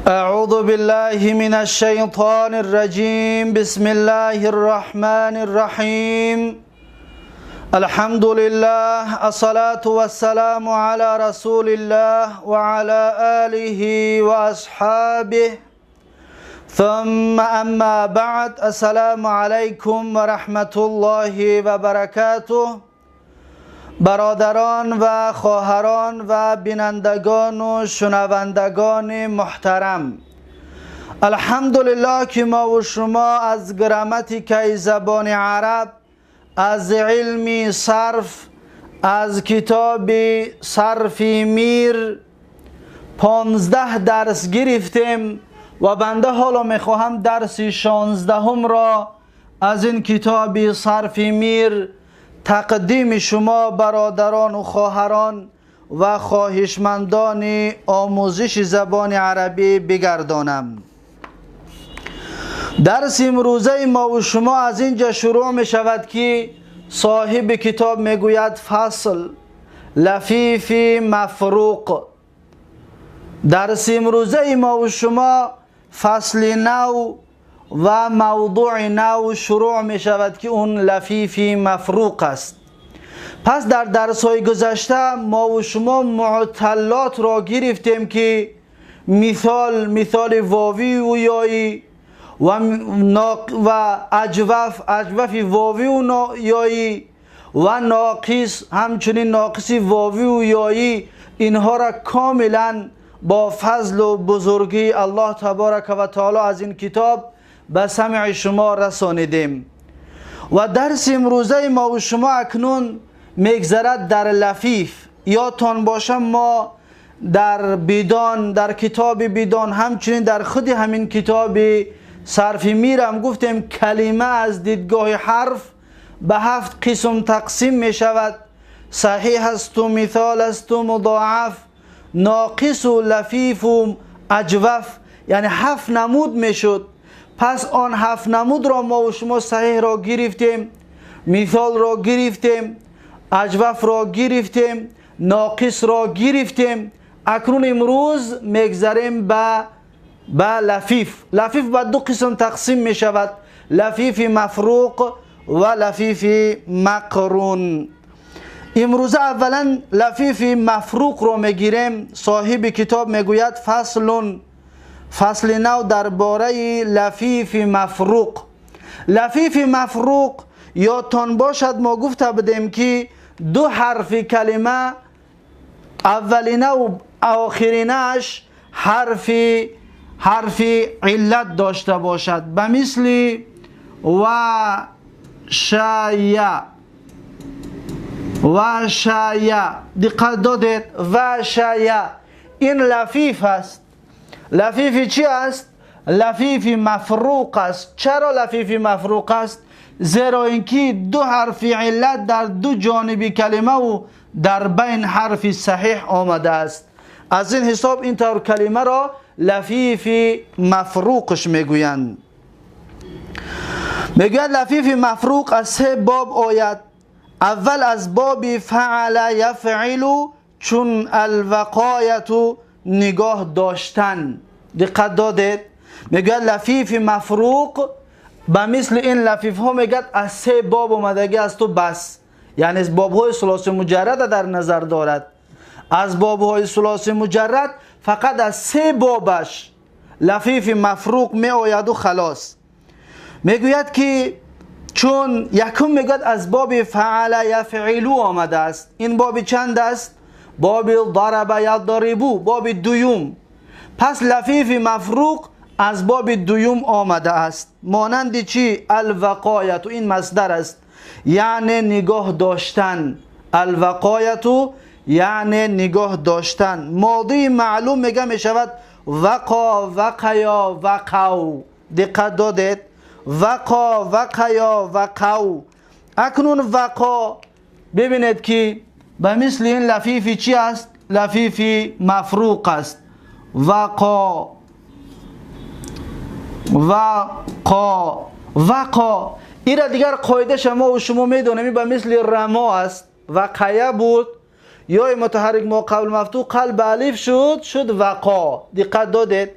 أعوذ بالله من الشيطان الرجيم. بسم الله الرحمن الرحيم. الحمد لله، الصلاة والسلام على رسول الله وعلى آله وأصحابه، ثم أما بعد. السلام عليكم ورحمة الله وبركاته. برادران و خواهران و بینندگان و شنوندگان محترم، الحمدلله که ما و شما از گراماتیکای زبان عرب، از علم صرف، از کتاب صرف میر 15 درس گرفتیم و بنده حالا میخواهم درس 16 را از این کتاب صرف میر تقدیم شما برادران و خواهران و خواهشمندان آموزش زبان عربی بگردانم. درس امروزه ما و شما از اینجا شروع می شود که صاحب کتاب می گوید فصل لفیف مفروق. درس امروزه ما و شما فصل نو و موضوع نو شروع می شود که اون لفیف مفروق است. پس در درس های گذشته ما و شما معتلات را گرفتیم که مثال واوی و یایی و اجوف واوی و یایی و ناقص، همچنین ناقص واوی و یایی، اینها را کاملا با فضل و بزرگی الله تبارک و تعالی از این کتاب به سمع شما رسانیدیم. و درس امروزه ما و شما اکنون میگذرد در لفیف. یادتان باشه ما در بیدان، در کتاب بیدان، همچنین در خود همین کتاب صرف میرم گفتیم کلمه از دیدگاه حرف به 7 قسم تقسیم می شود: صحیح است و مثال است و مضاعف، ناقص و لفیف و اجوف، یعنی 7 نمود می شد. پس آن 7 نمود را ما و شما صحیح را گرفتیم، مثال را گرفتیم، اجوف را گرفتیم، ناقص را گرفتیم. اکنون امروز میگذریم به لفیف. لفیف به 2 قسم تقسیم می شود: لفیف مفروق و لفیف مقرون. امروز اولا لفیف مفروق را میگیریم. صاحب کتاب میگوید فصل نو درباره لفیف مفروق. لفیف مفروق یادتان باشد ما گفته بودیم که 2 حرف کلمه اولینه و آخرینش حرف علت داشته باشد، به مثل و شایع و شایع. دقت دادید؟ و شایع این لفیف است. لفیف چی است؟ لفیف مفروق است. چرا لفیف مفروق است؟ زیرا اینکه 2 حرف علت در 2 جانب کلمه و در بین حرف صحیح آمده است. از این حساب این طور کلمه را لفیف مفروقش میگویند. میگوید لفیف مفروق از 3 باب آید. اول از باب فعل یفعل، چون الوقایت نگاه داشتن. دقت دادید؟ میگه لفیف مفروق به مثل این لفیف ها میگه از 3 باب آمدگی است و بس، یعنی از باب های ثلاثی مجرد در نظر دارد. از باب های ثلاثی مجرد فقط از 3 بابش لفیف مفروق می آید و خلاص. میگوید که چون یکم میگوید از باب فعل یفعلو آمده است. این باب چند است؟ باب ضرب یضربو، باب دوم. پس لفیف مفروق از باب دوم آمده است. مانند چی؟ الوقایت، این مصدر است، یعنی نگاه داشتن. الوقایت یعنی نگاه داشتن. ماضی معلوم میگه میشود وقا، وقیا، وقو. دقت دادید؟ وقا، وقیا، وقو. اکنون وقا ببینید که به مثل این لفیفی چی است؟ لفیفی مفروق است. وقا وقا وقا. ایرا دیگر قاعده شما و شما میدونیم به مثل رما است. وقیه بود، یا متحرک ما قبل مفتوح قلب الف شد وقا. دقت دادید؟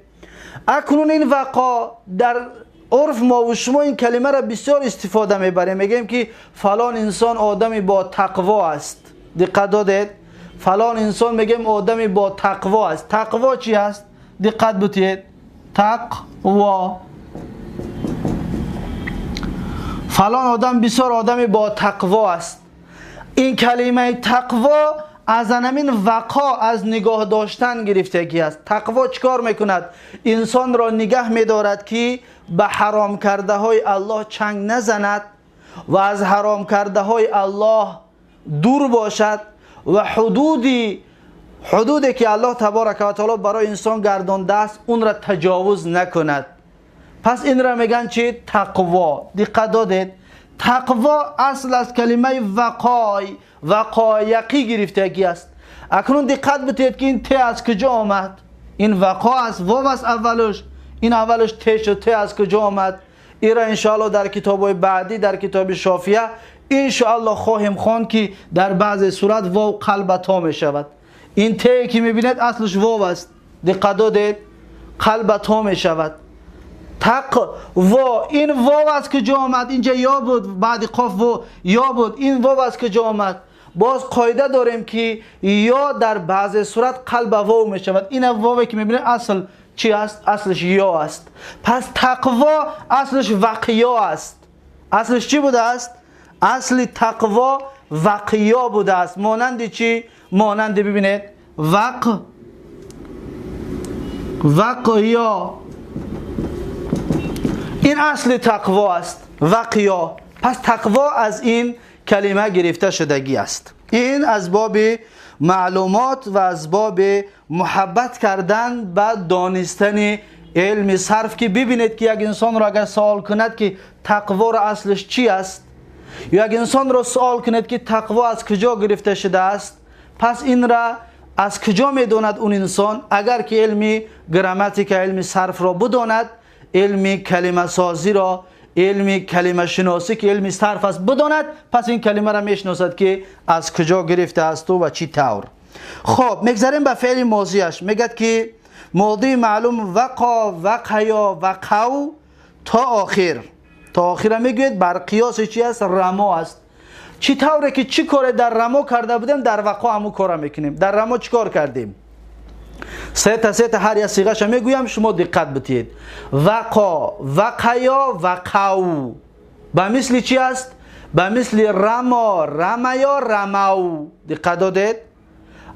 اکنون این وقا در عرف ما و شما این کلمه را بسیار استفاده میبریم. میگیم که فلان انسان آدمی با تقوا است. دقت دادید؟ فلان انسان میگیم آدمی با تقوا است. تقوا چی است؟ دقت بتید. تقوا، فلان آدم بسیار آدمی با تقوا است. این کلمه تقوا از همین وقا، از نگاه داشتن گرفتگی است. تقوا چیکار میکند؟ انسان را نگه میدارد که به حرام کرده های الله چنگ نزند و از حرام کرده های الله دور باشد و حدودی که الله تبارک و تعالی برای انسان گردانده است اون را تجاوز نکند. پس این را میگن چی؟ تقوا. دقت دادید؟ تقوا اصل از کلمه وقای، وقایقی گرفتگی است. اکنون دقت بدید که این ت از کجا آمد؟ این وقا است، واو است اولش، این اولش ت شد. ت از کجا آمد؟ این را انشاءالله در کتاب بعدی، در کتاب شافیه انشاءالله خواهیم خواند که در بعض صورت واو قلب تا می شود. این ت که میبینید اصلش واو است. دقت دادید؟ قلب تا می شود. تقوا، این واو از کجا آمد؟ اینجا یا بود، بعد قاف و یا بود، این واو از کجا آمد؟ باز قاعده داریم که یا در بعض صورت قلب واو می شود. این واو که میبینید اصل چی است؟ اصلش یا است. پس تقوا اصلش وقیا است. اصلش چی بوده است؟ اصل تقوا وقیا بوده است. مانند چی؟ مانند ببینید وقیا، این اصل تقوا است، وقیا. پس تقوا از این کلمه گرفته شدگی است. این از باب معلومات و از باب محبت کردن به دانستن علم صرف، که ببینید که یک انسان را اگر سوال کند که تقوا را اصلش چی است، یا یک انسان را سوال کند که تقوا از کجا گرفته شده است، پس این را از کجا میداند اون انسان؟ اگر که علم گراماتیک، علم صرف را بداند، علم کلمه سازی را، علم کلمه شناسی که علم صرف است بداند، پس این کلمه را میشناسد که از کجا گرفته است و چی طور. خب میگذریم به فعل ماضیش. میگد که ماضی معلوم وقا، وقیا، وقو تا آخر. تا آخر میگوید بر قیاس چی است؟ رما است. چی طوره که چی کار در رما کرده بودیم در وقا همون کار میکنیم. در رما چی کار کردیم؟ سه تا هر یک صیغه ش میگویم، شما دقت بدید. وقا، وقیا، وقو به مثل چی است؟ به مثل رما، رمیا، رمو. دقت دادید؟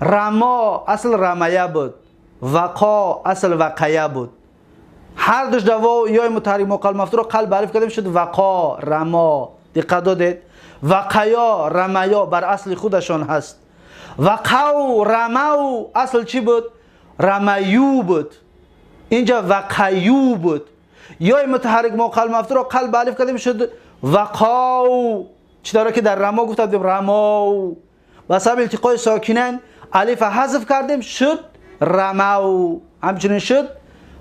رما اصل رمیه بود، وقا اصل وقیه بود. هر دوش دوا یا متحرک مقل مفتوح رو قلب الف کردیم شد وقا، رما. دقت دادید؟ وقیا، رمیا بر اصل خودشان هست. وقو، رمو اصل چی بود؟ رمیو بود. اینجا وقیو بود. یا متحرک مقل مفتوح رو قلب الف کردیم شد وقاو. چی داره که در رما گفتیم رماو، و سبب التقای ساکنین الف حذف کردیم شد رمو، همچنین شد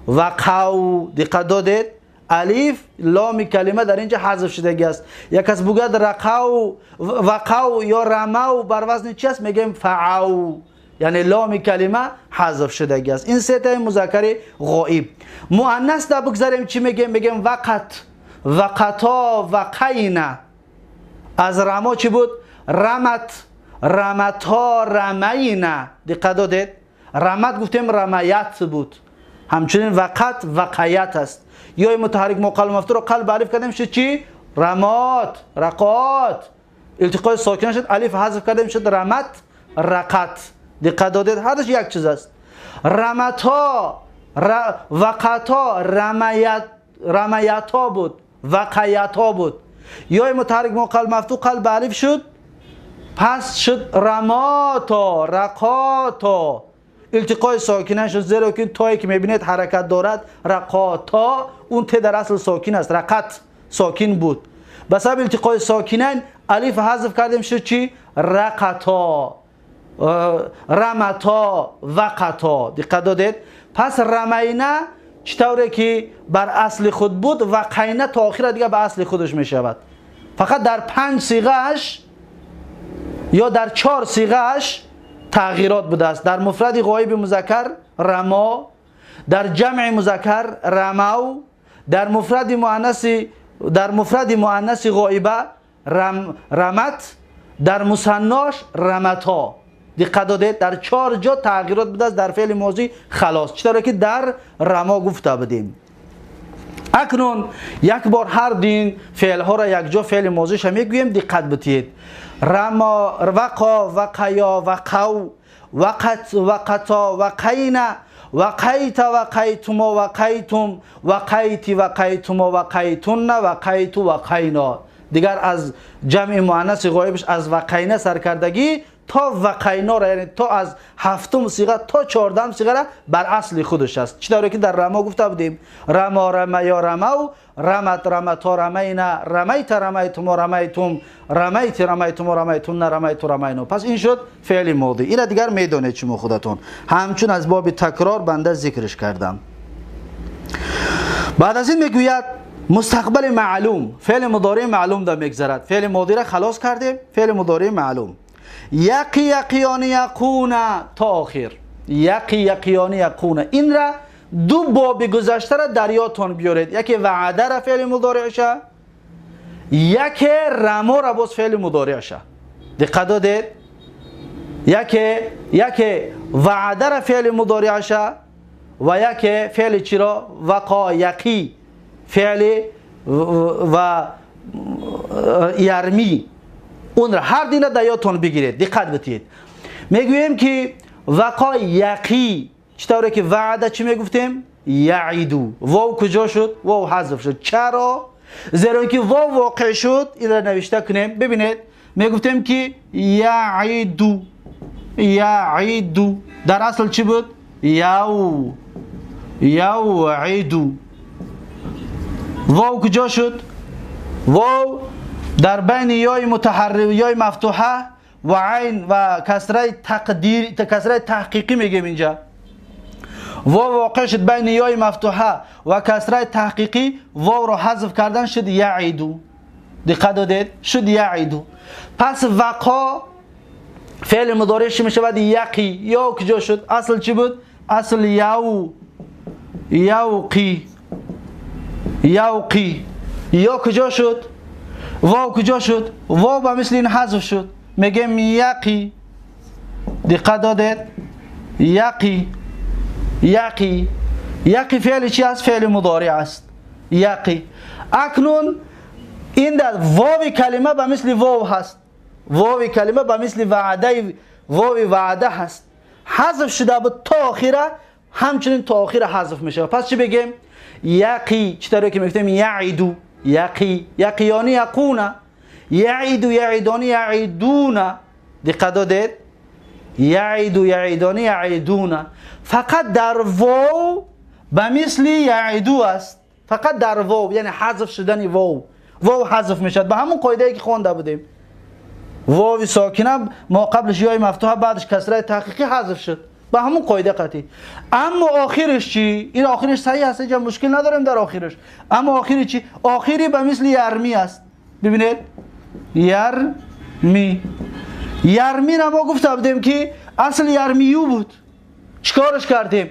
وقاو. دقت دادید؟ الف لام کلمه در اینجا حذف شدگی است. یک کس بگوید رقاو، وقاو یا رمو بر وزن چی است؟ میگیم فعو، یعنی لام کلمه حذف شدگی است. این سه تا مذکر غائب. مؤنث در بگذاریم چی میگیم؟ میگیم وقت، وقتا، وقینا. از رما چی بود؟ رمت، رمتا، رمینا. دقت دادید؟ رمت گفتیم رمیت بود. همچنین وقت، وقیت است. یا متحرک مقل مفتوح رو قلب الف کردیم شد چی؟ رمات، رقات. التقای ساکن شد، الف حذف کردیم شد رمت، رقت. دقت دادید؟ هر دوش یک چیز است. رمتا، وقتا، رمیت، رمیتا بود، وقیتا بود. یا متحرک مقل مفتوح قلب الف شد، پس شد رماتا، رقاتا. التقای ساکنه شد، زیرا که تایی که میبینید حرکت دارد رقاتا، اون ت در اصل ساکن است، رقت ساکن بود. به سبب التقای ساکنین الف حذف کردیم شد چی؟ رقتا، رمتا، وقتا. دقت دادید؟ پس رمینا چطوره که بر اصل خود بود، وقینا تا آخر دیگه به اصل خودش میشود. فقط در 5 صیغه‌اش یا در 4 صیغه‌اش تغییرات بوده است. در مفرد غایب مذکر رما، در جمع مذکر رمو، در مفرد مؤنث، در مفرد مؤنث غایبه رمت، در مثناش رمتا. دقت داده در 4 جا تغییرات بوده است در فعل ماضی خلاص، چطوری که در رما گفته بودیم. اکنون یک بار هر دین فعل ها را یک جا فعل ماضیش هم میگوییم، دقت بدهید. رما، وقا، وقیا، وقو، وقت، وقتا، وقینا، وقیت، وقیتما، وقیتم، وقیتی، وقیتما، وقیتن، وقیت، وقینا. دیگر از جمع مؤنث غایبش از وقینا سرکردگی تا وقینا را، یعنی تا از 7 صیغه تا 14 صیغه را بر اصل خودش است. چطوری که در رما گفته بودیم، رما، رمیا، رمو، رمت، رمتا، رمینا، رمیت، رمیتما، رمیتم، رمیت، رمیتما، رمیتن، رمیت، رمینا. پس این شد فعل ماضی. این را دیگر میدانید شما خودتون، همچون از باب تکرار بنده ذکرش کردم. بعد از این میگوید مستقبل معلوم، فعل مضارع معلوم در میگذرد. فعل ماضی را خلاص کردیم، فعل مضارع معلوم. یقی یقیان یقون تا آخر. یقی یقیان یقون، این را دو باب گذشته را در یادتان بیارید. یکی وعده را فعل مضارعشه، یکی رما را باز فعل مضارعشه. دقت دادید؟ یکی وعده را فعل مضارعشه و یکی فعل چی را؟ وقا یقی، فعل و یرمی. اون را هر دینه در یادتون بگیرید، دقت بدید. میگوییم که وقا یقی، چطوره که وعده چی میگفتیم؟ یعیدو. واو کجا شد؟ واو حذف شد. چرا؟ زیرا اینکه واو واقع شد. این را نوشته کنیم، ببینید میگفتیم که یعیدو، یعیدو در اصل چی بود؟ یو، یوعیدو. واو کجا شد؟ واو در بین یای متحرک، یای مفتوحه و عین و کسره تقدیر، کسره تحقیقی میگیم اینجا. واو واقع شد بین یای مفتوحه و کسره تحقیقی، واو رو حذف کردن شد یعیدو. دقت دادید؟ شد یعیدو. پس وقا فعل مضارعش میشود یقی. یا کجا شد؟ اصل چی بود؟ اصل یو، یوقی، یوقی. یا کجا شد؟ واو کجا شد؟ واو به مثل این حذف شد، میگیم یقی. دقت دادید؟ یقی، یقی، یقی فعل چی است؟ فعل مضارع است. یقی. اکنون این در واو کلمه به مثل واو هست، واو کلمه به مثل وعده، واو وعده هست، حذف شده بود تا آخره، همچنین تا آخره حذف میشه. پس چی بگیم؟ یقی، چطوری که میگفتیم یعیدو، یقی، یقیانی یقون، یعیدو، یعیدانی یعیدون. دقت دادید؟ یعیدو، یعیدانی یعیدون. فقط در واو به مثل یعیدو است، فقط در واو، یعنی حذف شدن واو، واو حذف میشد به همون قاعده ای که خوانده بودیم. واو ساکنه ما قبلش یای مفتوحه، بعدش کسره تحقیقی حذف شد به همون قاعده قطعی. اما آخرش چی؟ این آخرش صحیح هست، اینجا مشکل نداریم در آخرش. اما آخری چی؟ آخری به مثل یرمی است. ببینید یرمی، یرمی را ما گفته بودیم که اصل یرمیو بود، چیکارش کردیم؟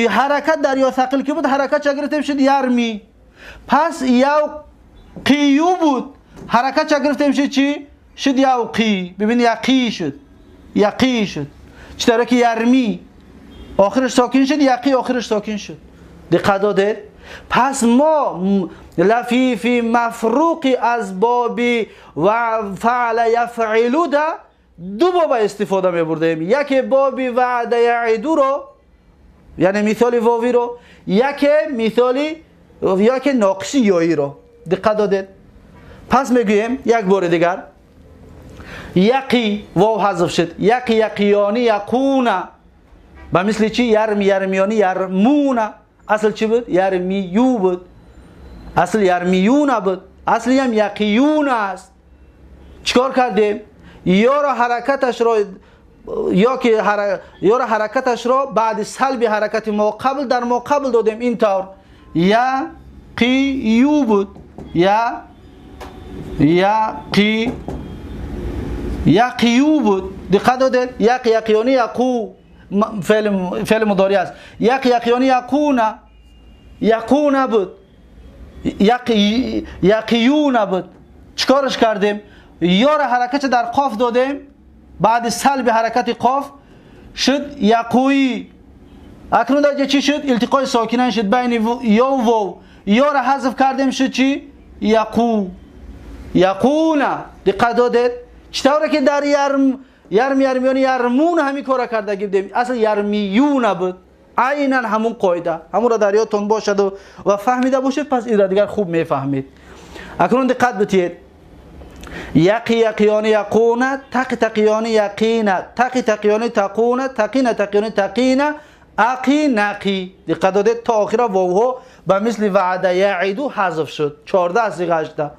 حرکت در یا ثقل که بود، حرکت چه گرفتیم؟ شد یرمی. پس یوقیو بود، حرکت چه گرفتیم؟ شد چی؟ شد یوقی. ببین یقی شد، یقی شد. چطوره که یرمی آخرش ساکن شد، یقی آخرش ساکن شد. دقت دادید؟ پس ما لفیفی مفروقی از بابی و فعل یفعلو ده دو باب استفاده می بردیم. یکی بابی وعده یعیدو رو، یعنی مثال واوی رو، یکی مثالی یکی ناقصی یایی رو. دقت دادید؟ پس میگوییم یک بار دیگر یقی، واو حذف شد، یقی یقیانی یقون، به مثل چی؟ یرمی یرمیانی یرمون. اصل چی بود؟ یرمیو بود، اصل یرمیون بود، اصلی هم یقیون است. چیکار کردیم؟ یا را حرکتش را، یا که یا را حرکتش را بعد سلب حرکت ما قبل در ما قبل دادیم. این طور یقیو بود، یا یقی یقیو بود. دقت دادید؟ یق یقیانی یقو، فعل مضارع است. یق یقیانی یقونه، یقونه بود، یقیونه بود. چیکارش کردیم؟ یا را حرکت در قاف دادیم، بعد سلب حرکت قاف شد یقوی. اکنون در چی شد؟ التقای ساکنان شد بین یا و واو. یا را حذف کردیم شد چی؟ یقو، یقونه. دقت دادید؟ چطوره که در یرم یرم یرمیان یرمون همین کارا کرده گیردیم. اصلا یرمیون بود، عینا همون قاعده، همون را در یادتون باشد و فهمیده باشید، پس این را دیگر خوب میفهمید. اکنون دقت بتید. یقی یقیان یقونه، تقی تقیان یقینه، تقی تقیان تقونه، تقینه تقیان تقینه، اقی نقی. دقت دادید تا آخر واوها به مثل وعده یعیدو حذف شد. 14 صیغه 18.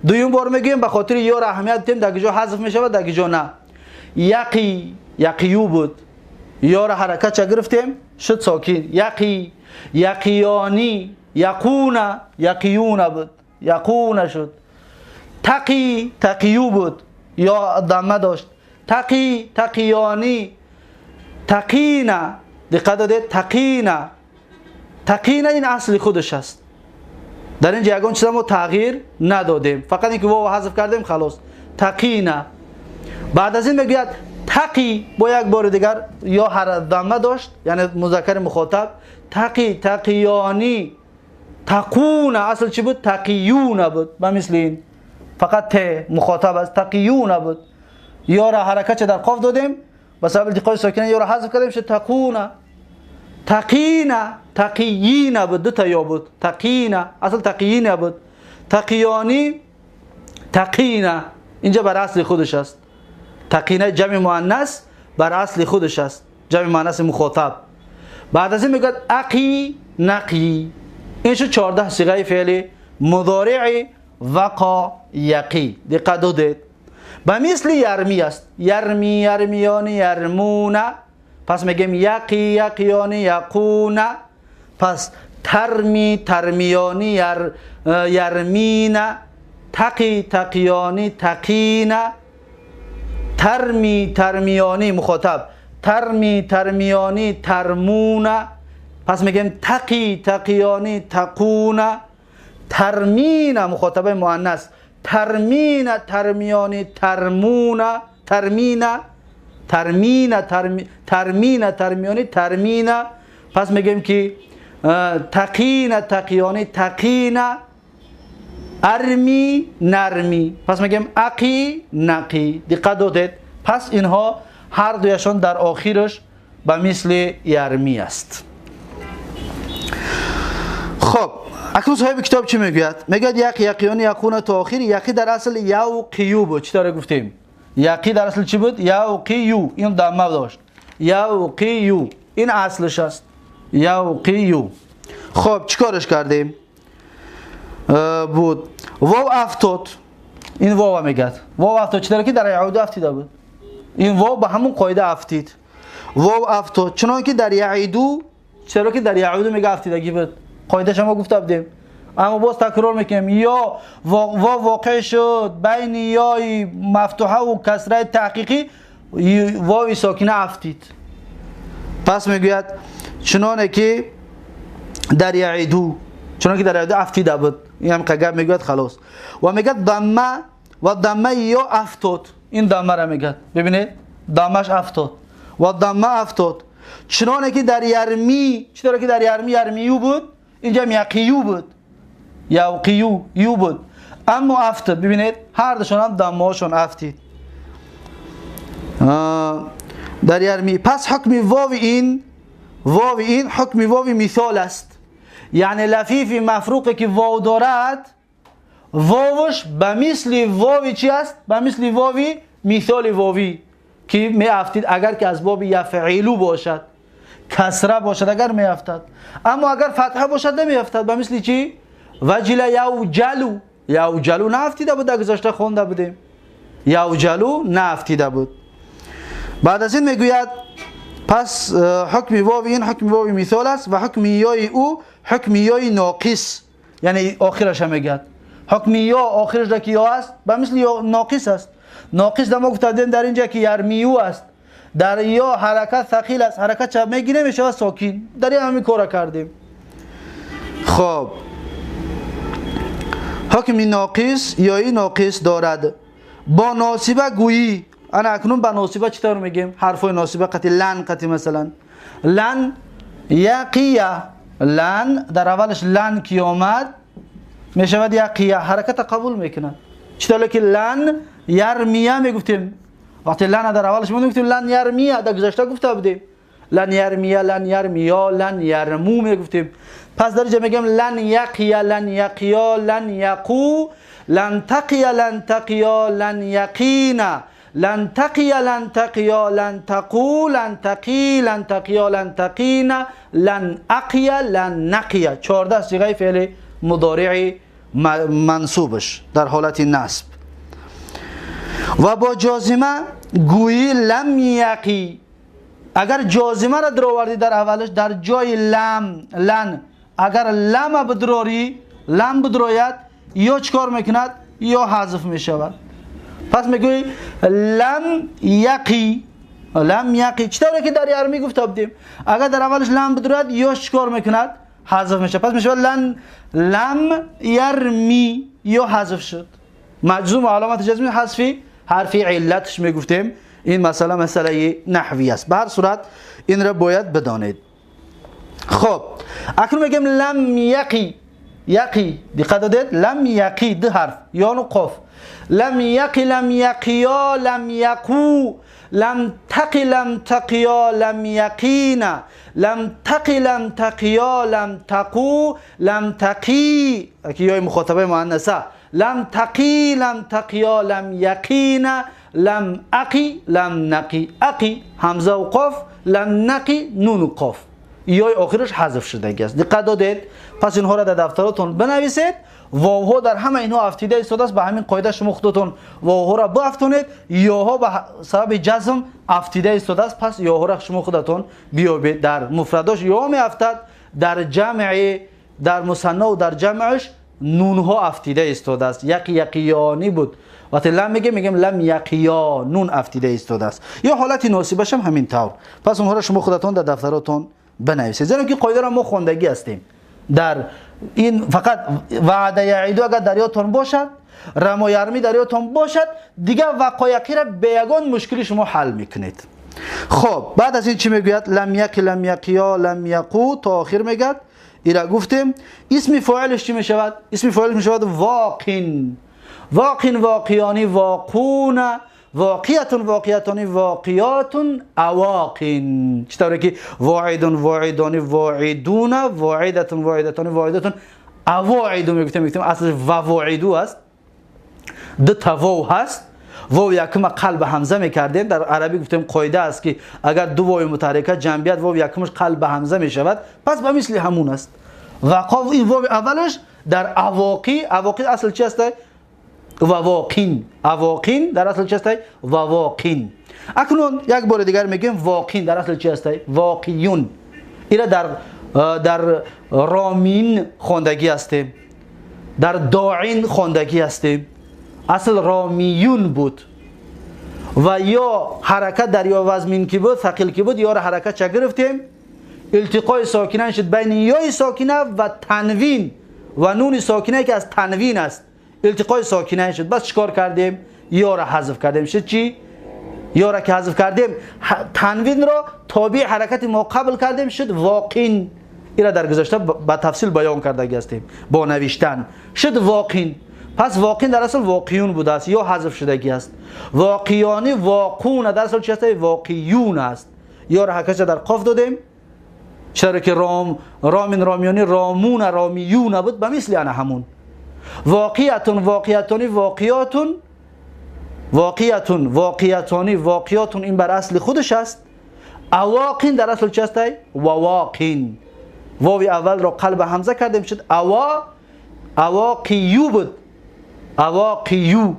دویم بار میگیم به خاطر یا را اهمیت دیم در کجا حذف میشود در کجا نه. یقی یقیو بود، یا را حرکت چه گرفتیم شد ساکن. یقی یقیانی یقونه، یقیونه بود، یقونه شد. تقی تقیو بود، یا دمه داشت. تقی تقیانی تقینه. دقت دادید؟ تقینه، تقینه این اصل خودش است. در اینجا یگان چیز ما تغییر ندادیم، فقط اینکه واو حذف کردیم خلاص. تقینه. بعد از این میگوید تقی با یک بار دیگر یا هر دمه داشت، یعنی مذکر مخاطب. تقی تقیانی تقونه. اصل چی بود؟ تقیونه بود. به مثل این فقط ت مخاطب است، تقیونه بود. یا را حرکت در قاف دادیم به سبب التقای ساکنه، یا را حذف کردیم شد تقونه. تقینه تقیینه بود، دو تا یا بود. تقینه اصل تقیینه بود. تقیانی تقینه اینجا بر اصل خودش است. تقینه جمع مؤنث بر اصل خودش است، جمع مؤنث مخاطب. بعد از این میگه اقی نقی. این شد 14 صیغه فعل مضارع وقا یقی. دقت دادید؟ به مثل یرمی است. یرمی یرمیان یرمونه. پس میگیم یقی یقیانی یقونه. پس ترمی ترمیانی یرمینه، تقی تقیانی تقینه، ترمی ترمیانی مخاطب، ترمی ترمیانی ترمونه. پس میگیم تقی تقیانی تقونه، ترمینه مخاطب مؤنث، ترمینه ترمیانی ترمونه، ترمینه ترمینه ترمینه ترمیانی ترمینه. پس میگیم که تقینه تقیانی تقینه، ارمی نرمی. پس میگیم اقی نقی. دقت دادید؟ پس اینها هر دویشان در آخرش به مثل یرمی است. خب اکنون صاحب کتاب چی میگوید؟ میگوید یقی یقیانی یقونه تا آخر. یقی در اصل یوقیو بود. چطور گفتیم؟ یقی در اصل چی بود؟ یوقیو. این دمه داشت، یوقیو، این اصلش است، یوقیو. خب چیکارش کردیم؟ بود واو افتاد. این واو میگه واو افتاد، چطور که در یعود افتیده بود. این واو به همون قاعده افتید. واو افتاد چنان که در یعیدو، چرا که در یعودو میگه افتیدگی بود، قاعده شما گفته بودیم، اما باز تکرار میکنیم. یا واو واقع شد بین یای مفتوحه و کسره تحقیقی، واو ساکنه افتید. پس میگوید چنانه که در یعیدو، چنانه که در یعیدو افتیده بود. این هم قگب میگوید خلاص. و میگه دمه و دمه یا افتاد. این دمه را میگه، ببینید دمش افتاد و دمه افتاد چنانه که در یرمی، چطور که در یرمی یرمیو بود، اینجا یقیو بود، یوقیو یو بود، اما افتاد. ببینید هر دوشون هم دمهاشون افتید در یرمی. پس حکم واو این، واو این حکم واو مثال است. یعنی لفیف مفروقی که واو دارد، واوش به مثل واوی چی است؟ به مثل واوی مثال واوی که می افتید اگر که از باب یفعلو باشد، کسره باشد اگر می افتد، اما اگر فتحه باشد نمی افتد. به مثل چی؟ وجل یوجلو. یوجلو نه افتیده بود، در گذشته خونده بودیم، یوجلو نه افتیده بود. بعد از این میگوید پس حکم واو این حکم واو مثال است و حکم یای او حکم یای ناقص، یعنی آخرش هم میگه حکم یا آخرش که یا است به مثل یا ناقص است. ناقص در ما گفتیم در اینجا که یرمیو است، در یا حرکت ثقیل است، حرکت چه میگیره میشه ساکین. در این همین کارا کردیم. خب حکم ناقص یا این ناقص دارد. با ناصبه گویی، انا اکنون با ناصبه چطور میگیم؟ حرفای ناصبه قطی لن، قطی مثلا لن یقیه، لن در اولش لن کی آمد میشود یقیه، حرکت قبول میکنه. چطور که لن یرمیه میگفتیم، وقتی لن در اولش میگفتیم لن یرمیه، در گذشته گفته بودیم لن یرمیه، لن یرمیا، لن یرمو میگفتیم. پس در اینجا میگم لن یقیه، لن یقیا، لن یقو، لن تقیه، لن تقیا، لن یقینا، لن تقیه، لن تقیا، لن تقو، لن تقی، لن تقیا، لن تقینا، لن اقیه، لن نقیه. 14 صیغه فعل مضارع منصوبش در حالت نصب. و با جازمه گویی لم یقی، اگر جازمه را درآوردی در اولش در جای لم لن، اگر لم بدراری، لم بدروید یا چکار میکند یا حذف میشود. پس میگویی لم یقی، لم یقی چطوره که در یرمی گفته بودیم، اگر در اولش لم بدروید یا چکار میکند حذف میشه. پس میشود لن لم یرمی یا حذف شد. مجزوم علامت جزمی حذفی حرفی علتش میگفتیم. این مسئله مسئله نحوی است. به هر صورت این را باید بدانید. خب اکنون میگیم لم یقی، یقی دقت دادید، لم یقی دو حرف یا قاف، لم یقی، لم یقیا، لم یقو، لم تقی، لم تقیا، لم یقینا، لم تقی، لم تقیا، لم تقو، لم تقی، که یای مخاطبه مؤنثه، لم تقی، لم تقیا، لم یقینا، لم اقی، لم نقی. اقی همزه و قاف، لم نقی نون و قاف، یای آخرش حذف شده است. دقت دادید؟ پس اینها را در دفتراتون بنویسید. واوها در همه اینها افتیده ایستاده است. به همین قاعده شما خودتون واوها را بافتونید. یاها به سبب جزم افتیده ایستاده است، پس یاها را شما خودتون بیابید. در مفرداش یا می افتد، در جمع، در مثنا و در جمعش نونها افتیده ایستاده است. یقی یقیانی بود، وقتی لم میگیم میگیم لم یقیا، نون افتیده ایستاده است. یا حالت ناصبش هم همین طور. پس اونها را شما خودتون در دفتراتون بنویسید، زیرا که قاعده را ما خواندگی هستیم. در این فقط وعده یعیدو اگر در یادتون باشد، رما یرمی در یادتون باشد، دیگه وقایقی را به یگان مشکلی شما حل میکنید. خب بعد از این چی میگوید؟ لم یقی، لم یقیا، لم یقو تا آخر میگد. ایرا گفتیم. اسم فاعلش چی میشود؟ اسم فاعلش میشود واقین، واقین، واقیانی، واقون، واقیتون، واقیتانی، واقیاتون، اواقین. چطوره که واعدون، واعدانی، واعدون، واعدتون، واعدتانی، واعدتون، اواعدو میگفتیم. میگفتیم اصلش واعدو است، دو تا واو هست. واو یکم قلب همزه میکردیم. در عربی گفتیم قاعده است که اگر دو واو متحرکه جنبیت واو یکمش قلب همزه میشود، پس به مثل همون است. وقاف این واو اولش در اواقی، اواقی اصل چی است؟ واقین، اواقین در اصل چی است؟ واقین. اکنون یک بار دیگر میگیم واقین در اصل چی است؟ واقیون. اینا در رامین خواندگی هستیم، در داعین خواندگی هستیم. اصل رامیون بود و یا حرکت در یا وزمین کی بود، ثقیل کی بود، یا را حرکت چه گرفتیم؟ التقای ساکنه شد بین یای ساکنه و تنوین و نون ساکنه که از تنوین است، التقای ساکنه شد. بس چیکار کردیم؟ یا را حذف کردیم. شد چی؟ یا را که حذف کردیم تنوین را تابع حرکت ما قبل کردیم، شد واقین. این را در گذشته با تفصیل بیان کرده هستیم با نوشتن. شد واقین. پس واقین در اصل واقیون بوده است یا حذف شدگی است. واقیانی، واقون در اصل چی است؟ واقیون است. یا را حرکت در قاف دادیم، چرا که رام، رامین، رامیانی، رامون، رامیون بود، به مثل انا همون. واقیتون، واقیتانی، واقیاتون، واقیتون، واقیتانی، واقیاتون، این بر اصل خودش است. اواقین در اصل چی است؟ واواقین. واوی اول را قلب همزه کردیم شد اوا، اواقیو بود، اواقیو.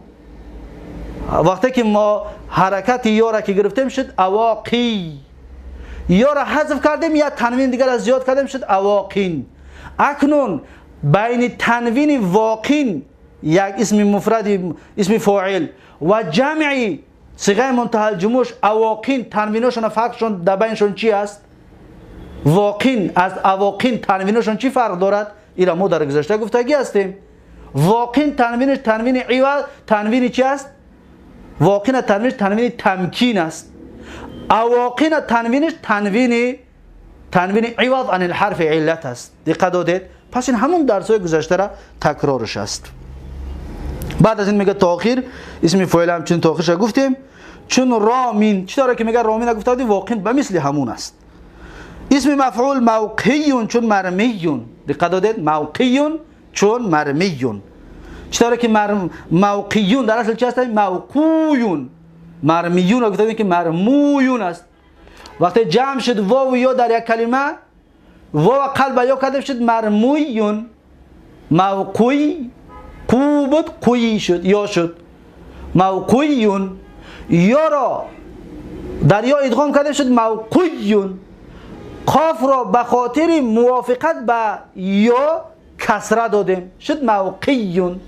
وقتی که ما حرکت یا را که گرفتیم شد اواقی، یا را حذف کردیم یا تنوین دیگر از زیاد کردیم شد اواقین. اکنون بین تنوین واقین یک اسم مفرد، اسم فاعل و جمعی صیغه منتهی الجموعش اواقین تنویناشون فرقشون در بینشون چی است؟ واقین از اواقین تنویناشون چی فرق دارد؟ ایرا ما در گذشته گفتگی هستیم. واقین تنوینش تنوین عوض، تنوین چی است؟ واقین تنوینش تنوین تمکین است. اواقین تنوینش تنوین عوض عن الحرف علت است. دقت دادید؟ پس این همون درس‌های گذشته را تکرارش است. بعد از این میگه تاخیر، اسم فاعل هم چون تاخیرش گفتیم. چون رامین چی داره که میگه رامین گفته بودیم، واقین به مثل همون است. اسم مفعول موقعیون چون مرمیون. دقت دادید؟ موقعیون چون مرمیون. چی داره که موقعیون در اصل چی هست؟ موقویون. مرمیون رو گفته که مرمویون است. وقتی جمع شد واو و یا در یک کلمه، واو قلب یا کدب شد مرمویون. موقوی قو بود قوی شد یا شد موقویون. یا را در یا ادغام کرده شد موقویون. قاف را به خاطر موافقت به یا کسره دادیم شد موقیون.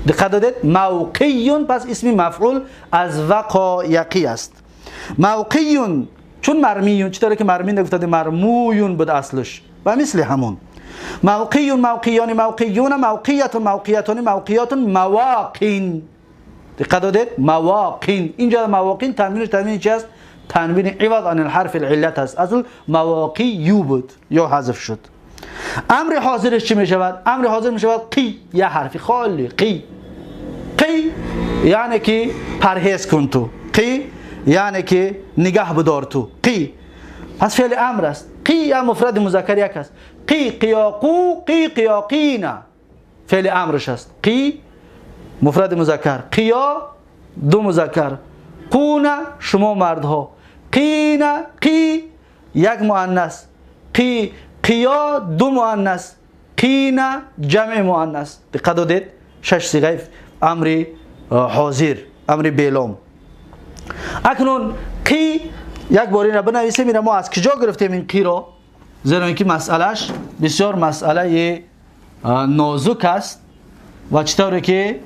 دقت دادید؟ موقیون. پس اسم مفعول از وقایقی است. موقیون چون مرمیون، چطوره که مرمین گفتاد مرمویون بود اصلش و مثل همون. موقیون موقیان موقیون موقیت موقیتان موقیات مواقین. دقت دادید؟ مواقین. اینجا مواقین تنوینش تنوین چی است؟ تنوین عوض عن الحرف العلت است. اصل مواقی یو بود یا حذف شد. امر حاضرش چی می شود؟ امر حاضر می شود قی، یه حرفی خالی قی. قی یعنی که پرهیز کن تو، قی یعنی که نگاه بدار تو، قی. پس فعل امر است. قی یا مفرد مذکر یک است. قی قیاقو قی قیاقینا فعل امرش است. قی مفرد مذکر، قیا دو مذکر، قونا شما مردها، قینا قی یک مؤنث، قی قیا دو مؤنث، قینا جمع مؤنث. دقت دادید؟ شش صیغه امر حاضر، امر بیلام. اکنون قی یک بار این را بنویسیم. این ما از کجا گرفتیم این قی را؟ زیرا اینکه مسئلهش بسیار مسئله نازک است و چطوری که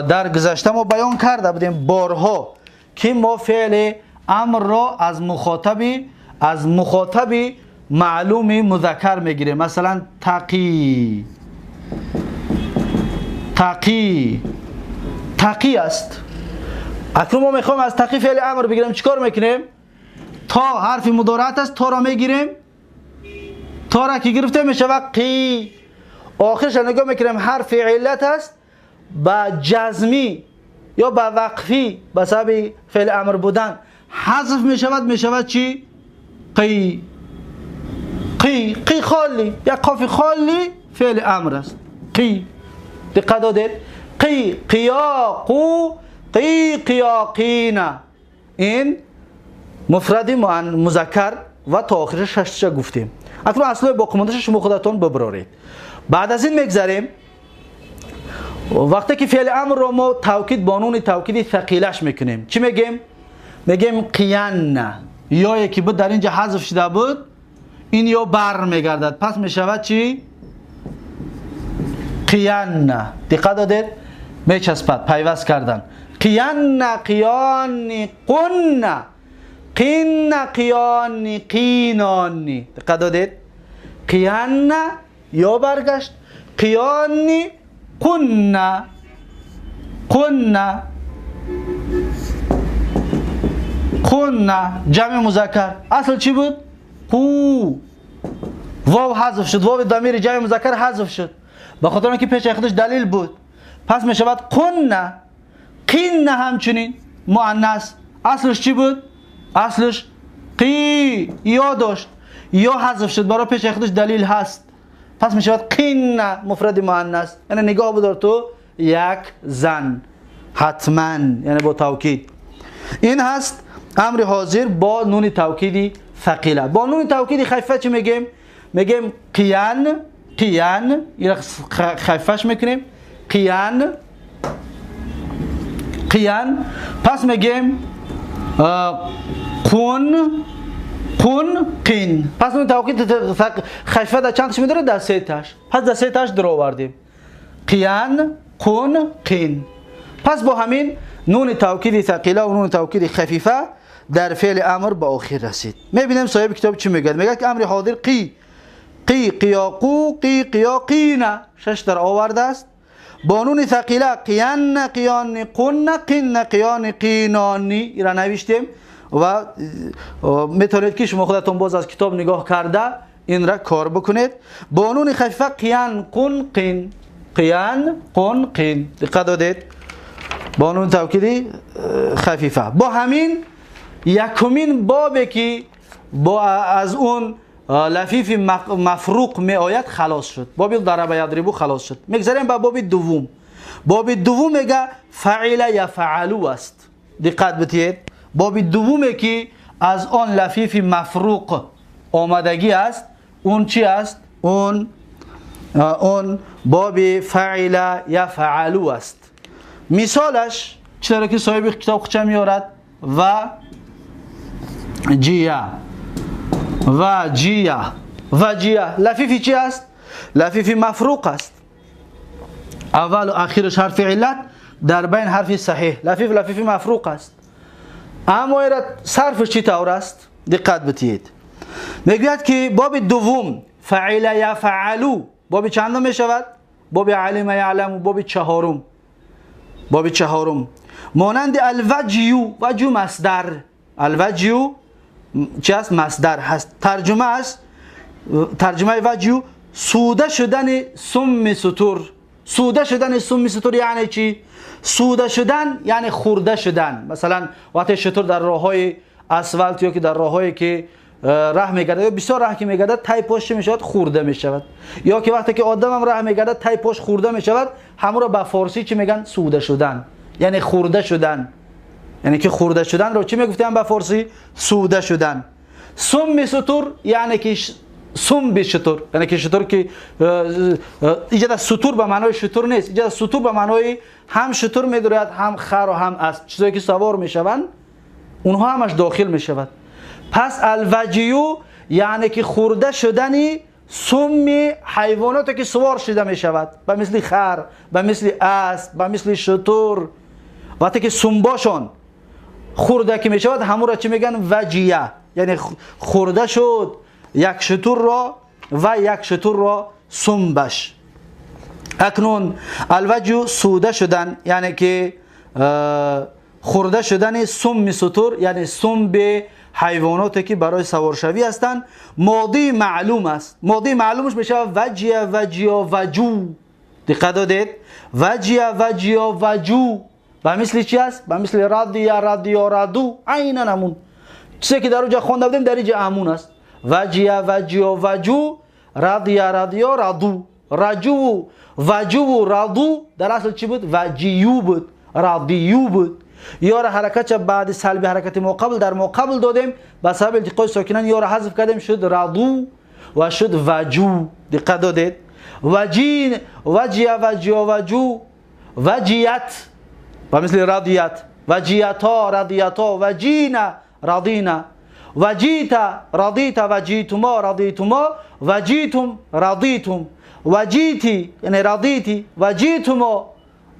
در گذشته ما بیان کرده بودیم بارها که ما فعل امر را از مخاطب معلوم مذکر میگیریم. مثلا تقی، تقی، تقی است. اکنون ما میخوایم از تقی فعل امر بگیریم. چیکار میکنیم؟ تا حرف مضارعت است، تا را میگیریم. تا را که گرفته میشه قی. آخرش نگاه میکنیم حرف علت است، با جزمی یا با وقفی به سبب فعل امر بودن حذف میشود. میشود چی؟ قی. قی، قی خالی، یک قاف خالی فعل امر است. قی. دقت دادید؟ قی قیاقو قی قیاقینا. این مفرد مذکر و تا آخرش شش تا گفتیم. اکنون اصل باقی شما خودتون ببرارید. بعد از این میگذریم وقتی که فعل امر رو ما توکید با نون توکید ثقیلش میکنیم. چی میگیم؟ میگیم قیان. یا یکی بود در اینجا حذف شده بود، این یا بر میگردد. پس میشود چی؟ قیان. دقت دادید؟ میچسبد، پیوست کردن. قیان قیان قن قین قیان قینانی. دقت دادید؟ قیان یا برگشت، قیان قن قن قن جمع مذکر. اصل چی بود؟ قو. واو حذف شد، واو ضمیر جمع مذکر حذف شد به خاطر اینکه پیش خودش دلیل بود. پس می شود قن. قین همچنین مؤنث. اصلش چی بود؟ اصلش قی یا داشت، یا حذف شد برای پیش خودش دلیل هست. پس می شود قین مفرد مؤنث. یعنی نگاه بدار تو یک زن حتما، یعنی با توکید. این هست امر حاضر با نون توکیدی ثقیله. با نون توکیدی خفیفه چی میگیم؟ میگیم قیان. قیان این خفیفش میکنیم، قیان قیان. پس میگیم قون قون قین. پس نون توکید خفیفه در چند تاش میداره؟ در سه تاش. پس در سه تاش در آوردیم، قیان قون قین. پس با همین نون توکید ثقیله و نون توکید خفیفه در فعل امر به آخر رسید. میبینیم صاحب کتاب چی میگه؟ میگه که امر حاضر قی قی قیاقو قی قیاقینا شش در آورده است. با نون ثقیله قیان قیان قن قین قیان قینانی را نوشتیم و میتونید که شما خودتون باز از کتاب نگاه کرده این را کار بکنید. با نون خفیفه قیان قن قین، قیان قن قین، دقت دادید؟ با نون توکیدی خفیفه. با همین یکمین بابی که با از اون لفیف مفروق می آید خلاص شد. باب ضرب یضربو خلاص شد. میگذریم به باب دوم. باب دوم میگه فعل یفعلو است. دقت بتید. باب دوم که از آن لفیف مفروق آمدگی است، اون چی است؟ اون باب فعل یفعلو است. مثالش چرا که صاحب کتاب خودش میارد و جیا و جیا و جیا لفیفی چی است؟ لفیفی مفروق است. اول و اخیرش حرف علت، در بین حرف صحیح. لفیف مفروق است. اما صرفش چی طور است؟ دقت بتید. میگوید که باب دوم فعل یفعلو باب چندم میشود؟ باب علم یعلم، باب چهارم. باب چهارم مانند الوجیو، وجو مصدر، الوجیو چی است؟ مصدر هست. ترجمه است، ترجمه وجیو سوده شدن سم ستور. سوده شدن سم ستور یعنی چی؟ سوده شدن یعنی خورده شدن. مثلا وقتی شتر در راههای اسفالت یا که در راههایی که راه میگرده یا بسیار راه که میگرده تای پاش میشود، خورده میشود. یا که وقتی که آدم هم راه میگرده تای پاش خورده میشود، همون را به فارسی چی میگن؟ سوده شدن، یعنی خورده شدن. یعنی که خورده شدن رو چی میگفتن به فارسی؟ سوده شدن. سم ستور یعنی که سم به شتر، یعنی که شتر که ایجاد ستور به معنای شتر نیست، ایجاد ستور به معنای هم شتر میدارد هم خر و هم اسب، چیزایی که سوار میشوند اونها همش داخل میشود. پس الوجیو یعنی که خورده شدنی سم حیواناتی که سوار شده میشود، به مثل خر، به مثل اسب، به مثل شتر. وقتی که سمباشون خورده که میشود همون را چی میگن؟ وجیه، یعنی خورده شد یک شتر را و یک شتر را سنبش. اکنون الوجو سوده شدن یعنی که خورده شدن سم ستور، یعنی سم به حیواناتی که برای سوارشوی هستند. ماضی معلوم است. ماضی معلومش میشه وجیه وجیا وجو. دقت دادید؟ وجیه وجیا وجو و مثل چی است؟ و مثل رضی رضی رضو، عینا همون چیزی که در اونجا خوانده بودیم در اینجا همون است. وجیه وجیا وجو، رضی رضی رضو، رجو وجو رضو در اصل چی بود؟ وجیو بود، رضیو بود. یا را حرکت بعد سلب حرکت مقابل در مقابل دادیم، به سبب التقای ساکنان یا را حذف کردیم، شد رضو و شد وجو. دقت دادید؟ وجین وجیه وجیا وجو، وجیت و مثل رضیت، وجیتا رضیتا، وجینا رضینا، وجیتا رضیتا، وجیتما رضیتما، وجیتم رضیتم، وجیتی یعنی رضیتی، وجیتما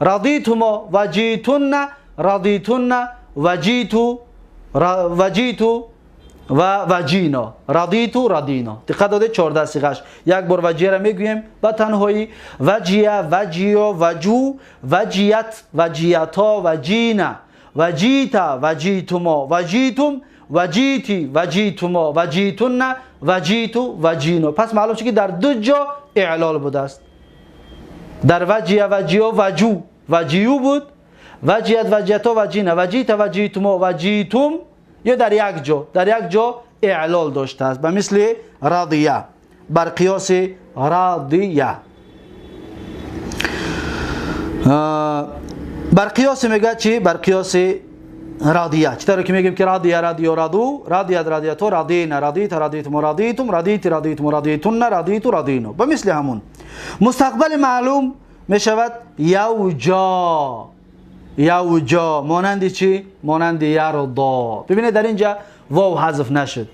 رضیتما، وجیتن رضیتن، وجیتو وجیتو و وجینا، رضیتو رضینا. دقت داده؟ 14 صیغه‌اش. یک بار وجیه را میگوییم با تنهایی، وجیه وجیا وجو، وجیت وجیتا، وجینا، وجیتا وجیتما، وجیتم، وجیتی وجیتما، وجیتن، وجیتو وجینا. پس معلوم شد که در دو جا اعلال بوده است. در وجیه وجیا وجو، وجیو بود، وجیت وجیتا، وجینا، وجیتا وجیتما، وجیتم، یا در یک جا، در یک جا اعلال داشته است. به مثل رضیه، بر قیاس رضیه. بر قیاس میگه چی؟ بر قیاس رضیه. چطور که میگیم که رضیه رضیو رضو، رضیت رضیتو رضینا، رضیت رضیتم رضیتم، رضیت رضیتم رضیتن، رضیت رضینا. به مثل همون. مستقبل معلوم میشود یوجا، یوجا مانند چی؟ مانند یرضا. ببینید در اینجا واو حذف نشد.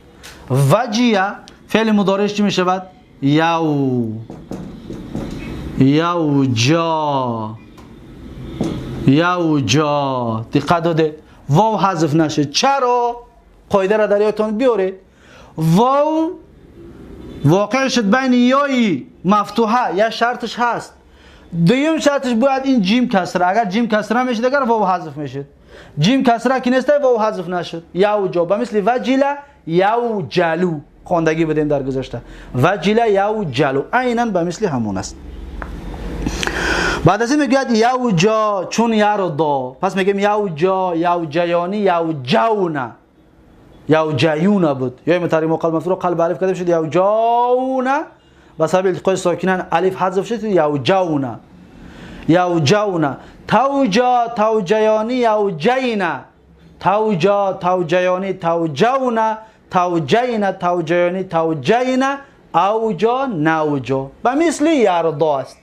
وجیه فعل مضارعش چی میشود؟ یو، یوجا. یوجا. دقت داده واو حذف نشه. چرا؟ قاعده را در یادتان بیارید. واو واقع شد بین یای مفتوحه، یا شرطش هست. دویم شرطش باید این جیم کسره. اگر جیم کسره میشد اگر واو حذف میشد. جیم کسره که نیست واو حذف نشد. یوجا به مثل وجله یوجلو خواندگی بدیم در گذشته. وجله یوجلو عینا به مثل همون است. بعد از این میگوید یوجا چون یردا. پس میگیم یوجا، یوجیانی، یوجونا، یوجیونا بود. یا مترجم قلب مفتوح قلب الف کردیم شد یوجونا، و سبب التقای ساکنان الف حذف شد یوجونا، یوجونا. توجا، توجیانی، یوجینا، توجا، توجیانی، توجونا، توجینا، توجیانی، توجینا، اوجا، نوجا. به مثل یردا است.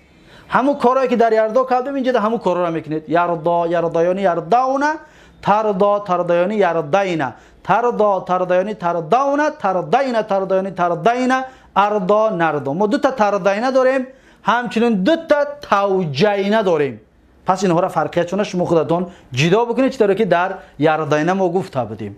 همون کارهایی که در یردا کردیم اینجا همون کارا را میکنید. یردا، یردایانی، یرداونا، تردا، تردایانی، یرداینا، تردا، تردایانی، ترداونا، ترداینا، تردایانی، ترداینا، اردا، نردا. ما دو تا ترداینا داریم، همچنین دو تا توجینا داریم. پس اینها را فرقیتشون شما خودتون جدا بکنید، چطوری که در یرداینا ما گفته بودیم.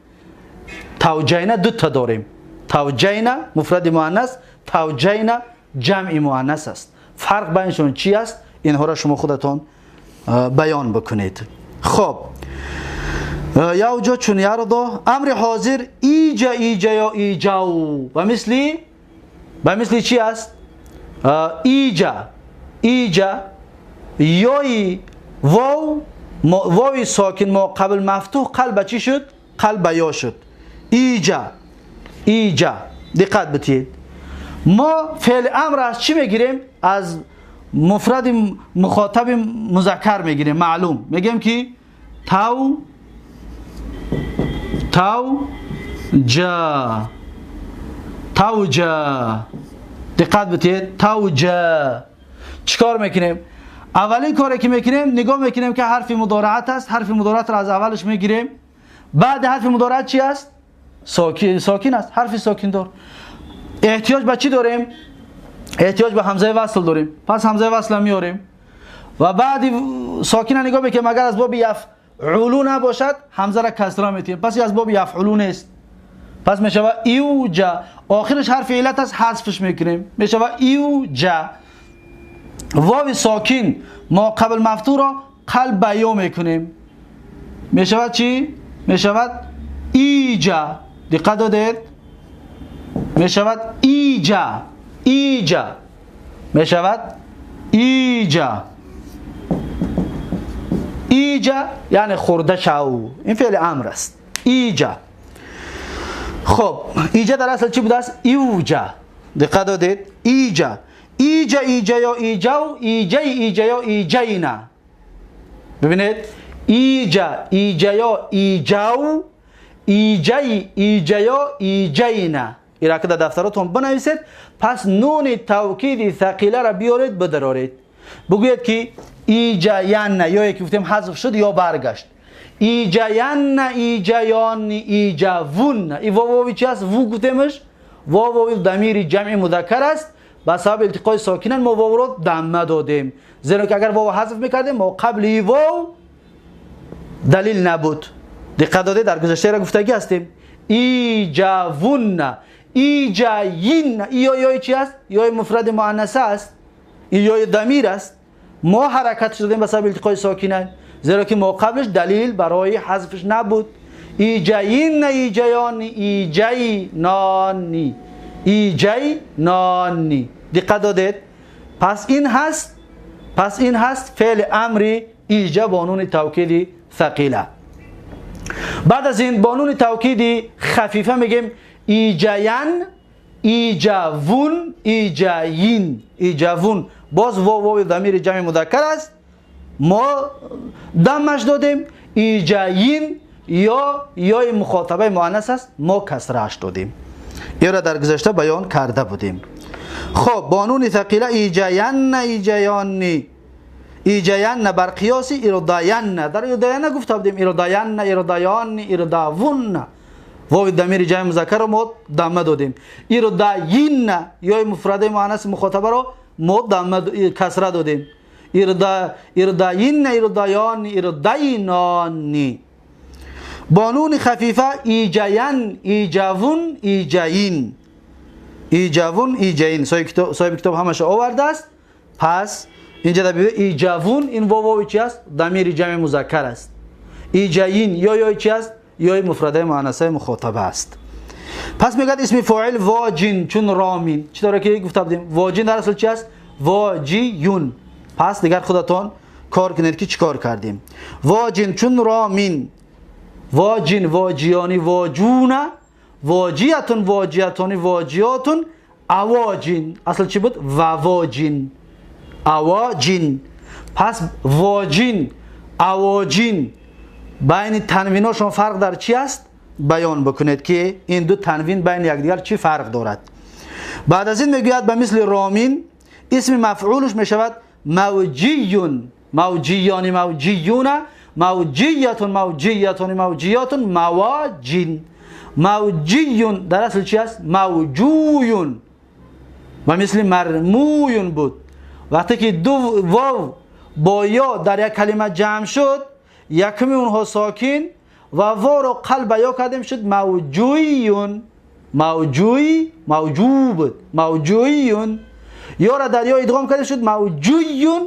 توجینا دو تا داریم. توجینا مفرد مؤنث، توجینا جمع مؤنث است. فرق بینشون چی است؟ اینها را شما خودتون بیان بکنید. خب یوجا چون یردا. امر حاضر ایجا، ایجا یا ایجاو. و مثلی چی است؟ ایجا، ایجا یای واو، واوی ساکن ما قبل مفتوح قلب چی شد؟ قلب یا شد. ایجا، ایجا. دقت بتید. ما فعل امر از چی میگیریم؟ از مفرد مخاطب مذکر میگیریم. معلوم میگیم که تو، تو جا، تو جا. دقت بتید. تو جا. چیکار میکنیم؟ اولین کاری که میکنیم نگاه میکنیم که حرف مضارعت است. حرف مضارعت را از اولش میگیریم. بعد حرف مضارعت چی است؟ ساکن، ساکن است. حرف ساکن دار. احتیاج به چی داریم؟ احتیاج به همزه وصل داریم. پس همزه وصل میاریم و بعد ساکن نگاه میکنیم اگر از باب یفعلو نباشد همزه را کسره میتیم. پس از باب یفعلو نیست. پس میشود ایوجا. آخرش حرف علت است، حذفش میکنیم، میشود ایوجا. واو ساکن ما قبل مفتوح را قلب یا میکنیم، میشود چی؟ میشود ایجا. دقت دادید؟ میشود ایجا، ایجا، میشود ایجا، ایجا یعنی خورده شو. این فعل امر است. ایجا. خب ایجا در اصل چی بوده است؟ ایوجا. دقت دادید؟ ایجا، ایجا، ایجا یا ایجاو، ایجای، ایجا یا ایجینا. ببینید ایجا، ایجا یا ایجاو، ایجای، ایجا یا ایجینا. این را که در دفتراتون بنویسید. پس نون توکید ثقیله را بیارید بدرارید. بگویید که ایجاین، یا یکی گفتیم حذف شد یا برگشت. ایجاین، ایجایان، ایجاون. ای واو واوی چی است؟ وو گفتیمش. واو واوی ضمیر جمع مذکر است. به سبب التقای ساکنان ما واو را دمه دادیم، زیرا که اگر واو حذف میکردیم ما قبل واو دلیل نبود. دقت داده در گذشته را گفتگی هستیم. ایجاون، ایجاین. ای یا چی است؟ یا مفرد مؤنث است، یا ضمیر است. ما حرکت شدیم به سبب التقای ساکنان، زیرا که ما قبلش دلیل برای حذفش نبود. ایجاین، ایجایان، ایجاینانی، ایجاینانی. دقت دادید؟ پس این هست، پس این هست فعل امری ایجا با نون توکید ثقیله. بعد از این با نون توکید خفیفه میگیم ایجاین، ایجاون، ایجاین، ایجاون. باز واو واو ضمیر جمع مذکر است، ما دمش دادیم. ایجاین یا یای مخاطبه مؤنث است، ما کسرهش دادیم. این را در گذشته بیان کرده بودیم. خب با نون ثقیله ایجاین، ایجایانی، ایجاین بر قیاس ایرداین. در ایرداین گفته بودیم ایرداین، ایردایان، ایرداون. واو ضمیر جمع مذکر رو ما دمه دادیم. ایرداین یا مفرده مؤنث مخاطبه رو ما دمه کسره دادیم. ارضاین ارضایان ارضینانی. با نون خفیفه ایجین ایجوون ایجین ایجوون ایجین. صاحب کتاب همش آورده است. پس اینجا در ایجوون این واو چی است؟ ضمیر جمع مذکر است. ایجین یا چی است؟ یا مفرده مؤنثه مخاطبه است. پس میگه اسم فاعل واجین چون رامین. چی داره که گفته بودیم واجین در اصل چی است؟ واجیون. پس دیگر خودتان کار کنید که چیکار کردیم. واجین چون رامین، واجین واجیانی واجونه، واجیتون واجیتانی واجیاتون، اواجین. اصل چی بود؟ واجین اواجین. پس واجین اواجین بین تنویناشون فرق در چی است؟ بیان بکنید که این دو تنوین بین یکدیگر چی فرق دارد. بعد از این میگوید به مثل رامین اسم مفعولش میشود موجیون، موجیانی موجیون، موجیتون موجیتون موجیاتون، مواجین. موجیون در اصل چی است؟ موجویون و مثل مرمویون بود. وقتی که دو واو با یا در یک کلمه جمع شد، یکمی اونها ساکن و واو رو قلب یا کردیم شد موجویون، موجوی موجو بود، موجویون. یا را در یا ادغام کردیم شد موجویون،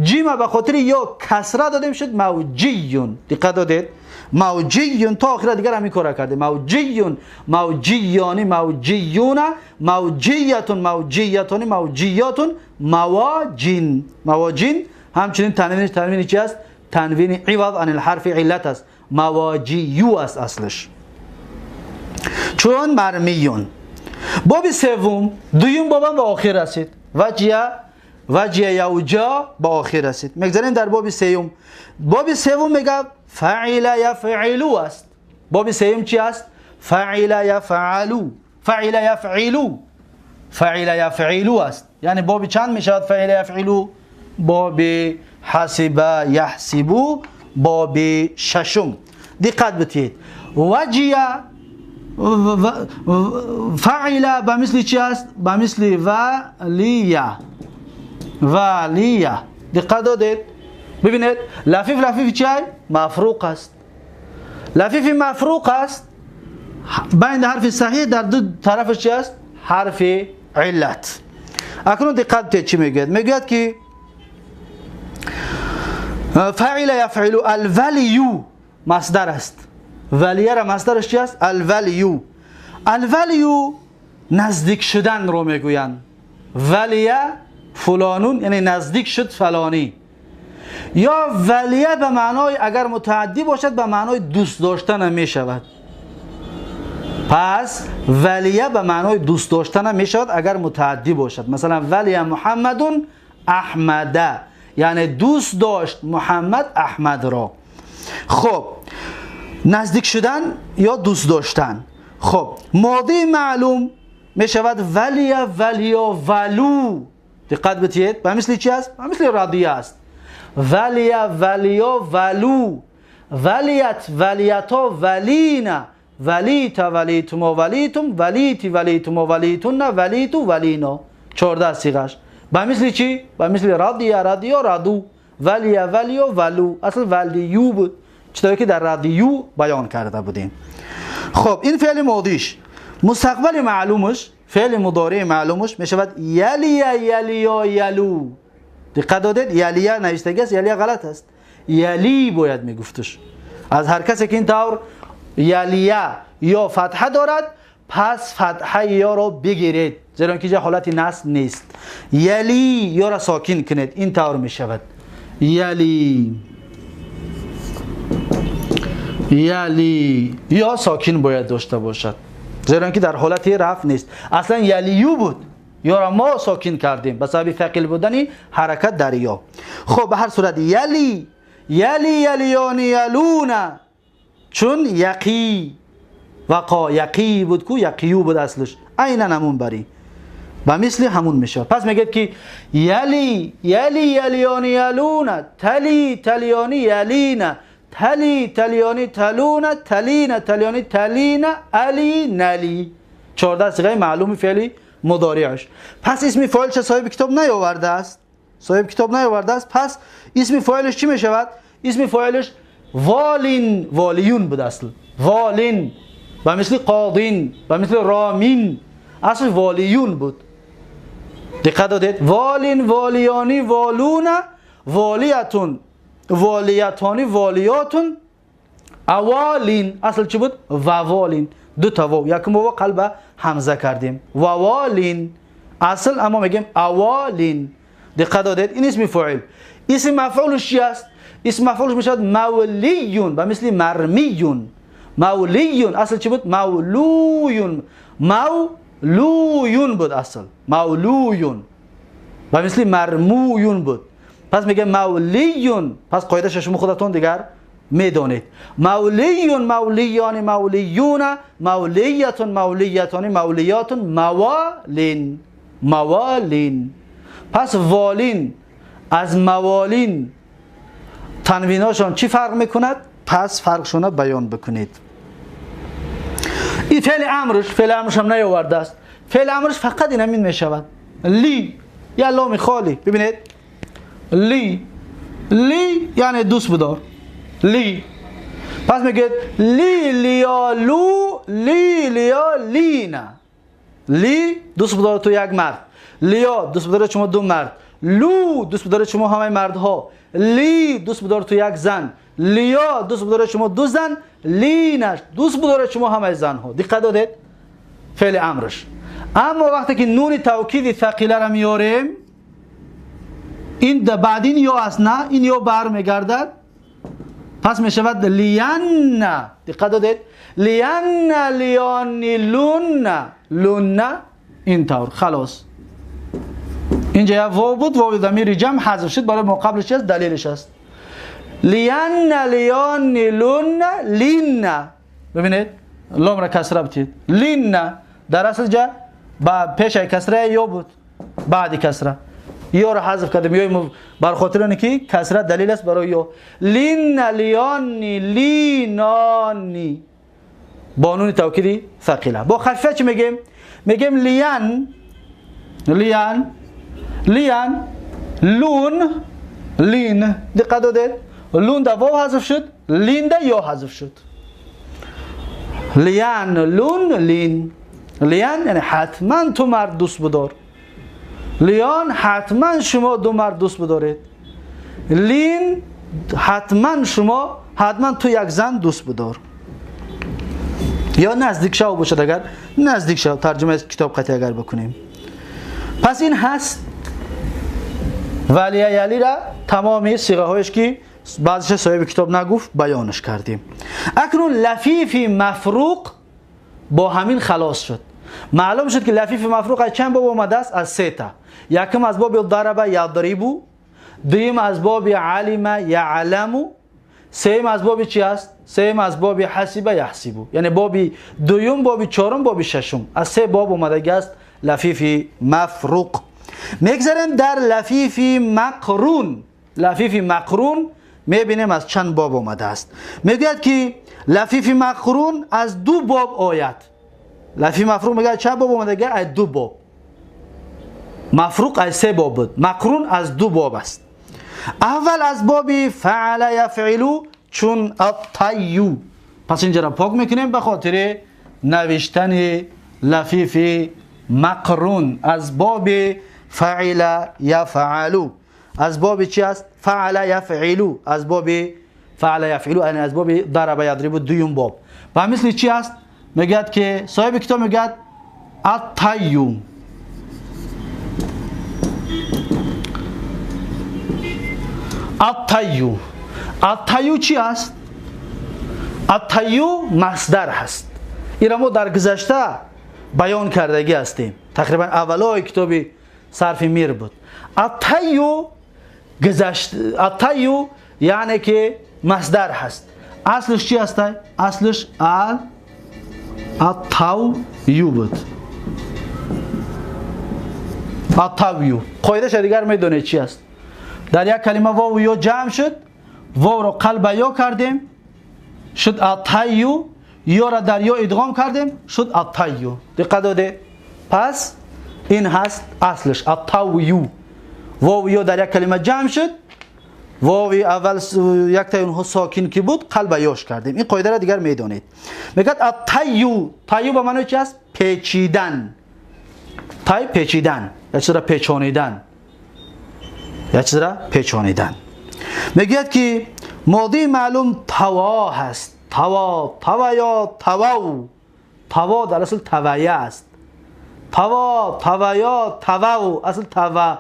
جیم به خاطر یا کسره دادیم شد موجیون. دقت دادید؟ موجیون تا آخر دیگر همین کار کرده. موجیون موجیانی موجیون، موجیتون موجیتون موجیاتون، مواجین. مواجین همچنین تنوین، تنوین چی است؟ تنوین عوض عن الحرف علت است. مواجیو است اصلش، چون مرمیون. باب سوم، دویم بابم به آخر رسید. وجیه یوجا به آخر رسید. میگذاریم در باب سوم. باب سوم میگه فعل یفعلو است. باب سوم چی است؟ فعل یفعلو، فعل یفعلو، فعل یفعلو است. یعنی باب چند میشود فعل یفعلو؟ باب حسب یحسبو، باب ششم. دقت بتید. وجیه فعل به مثل چی است؟ به مثل ولیه، ولیه. دقت دادید؟ ببینید لفیف لفیف چی؟ مفروق است. لفیف مفروق است. بین حرف صحیح در دو طرفش چی است؟ حرف علت. اکنون دقت بتید چی میگوید؟ میگوید که فعل یفعل الولیو مصدر است. ولیه را مصدرش چی است؟ الولیو. الولیو نزدیک شدن رو میگویند. ولیه فلانون یعنی نزدیک شد فلانی. یا ولیه به معنای اگر متعدی باشد به معنای دوست داشتن می شود. پس ولیه به معنای دوست داشتن می شود اگر متعدی باشد. مثلا ولیه محمدون احمده، یعنی دوست داشت محمد احمد را. خب نزدیک شدن یا دوست داشتن. خب ماضی معلوم می شود ولیه ولیا ولو. دقت بتید به مثل چی است؟ به مثل رضیه است. ولیه ولیا ولو، ولیت ولیتا ولینا، ولیت ولیتما ولیتم، ولیتی ولیتما ولیتون، ولیتو ولینا. 14 صیغش به مثل چی؟ به مثل رضیه رضیا رضو، ولیه ولیا ولو. اصل ولیو بود، چطوری که در رضیو بیان کرده بودیم. خب این فعل ماضیش. مستقبل معلومش، فعل مضارع معلومش می شود یلیه یلیا یلو. دقت دادید؟ یلیه نوشته است، یلیه غلط است. یلی باید میگفتش. از هر کسی که این طور یلیه یا فتحه دارد پس فتحه یا را بگیرید، زیرا که حالت نصب نیست. یلی یا را ساکن کنید، این طور می شود یلی یلی یا ساکن باید داشته باشد، زیرا که در حالت رفع نیست. اصلا یلیو بود، یا را ما ساکن کردیم به سبب ثقیل بودن حرکت در یا. خب به هر صورت یلی یلی یلیان یلون، چون یقی وقا یقی بود کو یقیو بود اصلش، عینا همون بری به مثل همون میشه. پس میگه که یلی یلی یلیان یلون، تلی تلیانی یلین، تلی تلیانی تلون، تلین تلیانی تلین، علی نلی. 14 صیغه معلوم فعلی مضارعش. پس اسم فاعل چه صاحب کتاب نیاورده است. صاحب کتاب نیاورده است. پس اسم فاعلش چی میشود؟ اسم فاعلش والین، والیون بود اصل. والین و مثل قاضین و مثل رامین، اصل والیون بود. دقت دادید؟ والین، والیانی، والون، والیتون، والیتانی، والیاتون، اوالین. اصل چی بود؟ ووالین، دو تا واو، یکم واو قلب همزه کردیم، ووالین اصل، اما میگیم اوالین. دقت دادید؟ این اسم فاعل. اسم مفعولش چی است؟ اسم مفعولش میشود مولیون و مثل مرمیون. مولیون اصل چی بود؟ مولویون، مولویون بود اصل، مولویون و مثل مرمویون بود. پس میگه مولیون. پس قاعده شما خودتون دیگر میدانید. مولیون، مولیان، مولیون، مولیتون، مولیتان، مولیاتون، موالین، موالین. پس والین از موالین تنویناشان چی فرق میکند؟ پس فرقشون بیان بکنید. این فعل امرش، فعل امرش هم نیاورده است. فعل امرش فقط این همین میشود، لی یا لام خالی. ببینید لی، لی یعنی دوست بدار، لی. پس میگه لی، لیا، لو، لی، لیا، لینا. لی دوست بدار تو یک مرد، لیا دوست بدار شما دو مرد، لو دوست بدار شما همه مردها، لی دوست بدار تو یک زن، لیا دوست بدار شما دو زن، لینش دوست بدار شما همه زنها. دقت دادید؟ فعل امرش. اما وقتی که نون توکید ثقیله را میاریم، این بعدین یا است نه، این یا بر میگردد، پس میشود لین. دقت دادید؟ لین، لیانی، لون، لون، اینطور. خلاص اینجا یه واو بود، واو ضمیر جمع حذف شد برای ما قبلش چیز دلیلش است. لین، لیانی، لون، لین. ببینید لام را کسره بتید، لین در اصل جا با پیش کسره یا بود، بعد کسره یا را حذف کردیم، یا بر خاطر اینکه کسره دلیل است برای یا. لین، لیانی، لینانی با نون توکیدی ثقیله. با خفیفه چی میگیم؟ میگیم لین، لین، لین، لون، لین. دقت دادید؟ لون در واو حذف شد، لین در یا حذف شد. لین، لون، لین. لین یعنی حتما تو مرد دوست بدار، لیان حتما شما دو مرد دوست بدارید، لین حتما شما، حتما تو یک زن دوست بدار یا نزدیک شو باشد. اگر نزدیک شو ترجمه کتاب قطعی اگر بکنیم. پس این هست ولی یلی را تمامی صیغه هایش که بعضیش صاحب کتاب نگفت بیانش کردیم. اکنون لفیف مفروق با همین خلاص شد. معلوم شد که لفیف مفروق از چند باب آمده است؟ از سه تا. یکم از باب ضرب یضرب، دویم از باب علم یعلم، سیم از باب چی است؟ سیم از باب حسب یحسب. یعنی باب دویم، باب چهارم، باب ششم، از سه باب آمده است لفیف مفروق. میگذریم در لفیف مقرون. لفیف مقرون میبینیم از چند باب آمده است. میگوید که لفیف مقرون از دو باب آید. لفیف مفروق میگه چند باب آمده؟ از دو باب. مفروق از سه باب بود، مقرون از دو باب است. اول از باب فعل یفعلو چون الطیو. پس اینجا را پاک میکنیم به خاطر نوشتن لفیف مقرون از باب فعل یفعلو. از باب چی است؟ فعل یفعلو. از باب فعل یفعلو یعنی از باب ضرب یضرب دویم باب. و مثل چی است؟ میگه که صاحب کتاب میگه الطیو. الطیو، الطیو چی است؟ الطیو مصدر هست. این ما در گذشته بیان کردگی هستیم، تقریبا اولای کتاب صرف میر بود. الطیو گذشت، الطیو یعنی که مصدر هست. اصلش چی هست؟ اصلش الطیو بود. الطیو قاعده‌اش دیگر میدونید چی است؟ در یک کلمه واو یا جمع شد، واو رو قلب یا کردیم شد الطیو، یا را در یا ادغام کردیم شد الطیو. دقت داده؟ پس این هست اصلش الطیو. واو یا در یک کلمه جمع شد، واوی اول یک تا اونها ساکن که بود قلب یاش کردیم. این قاعده را دیگر میدانید. میگه الطیو، طیو به معنی چی است؟ پیچیدن. طی پیچیدن، یا چیز را پیچانیدن، یا چیز را پیچانیدن. میگوید که ماضی معلوم توا هست. توا، توایا، تواو. توا در اصل تویه است. توا، توایا، تواو اصل توا،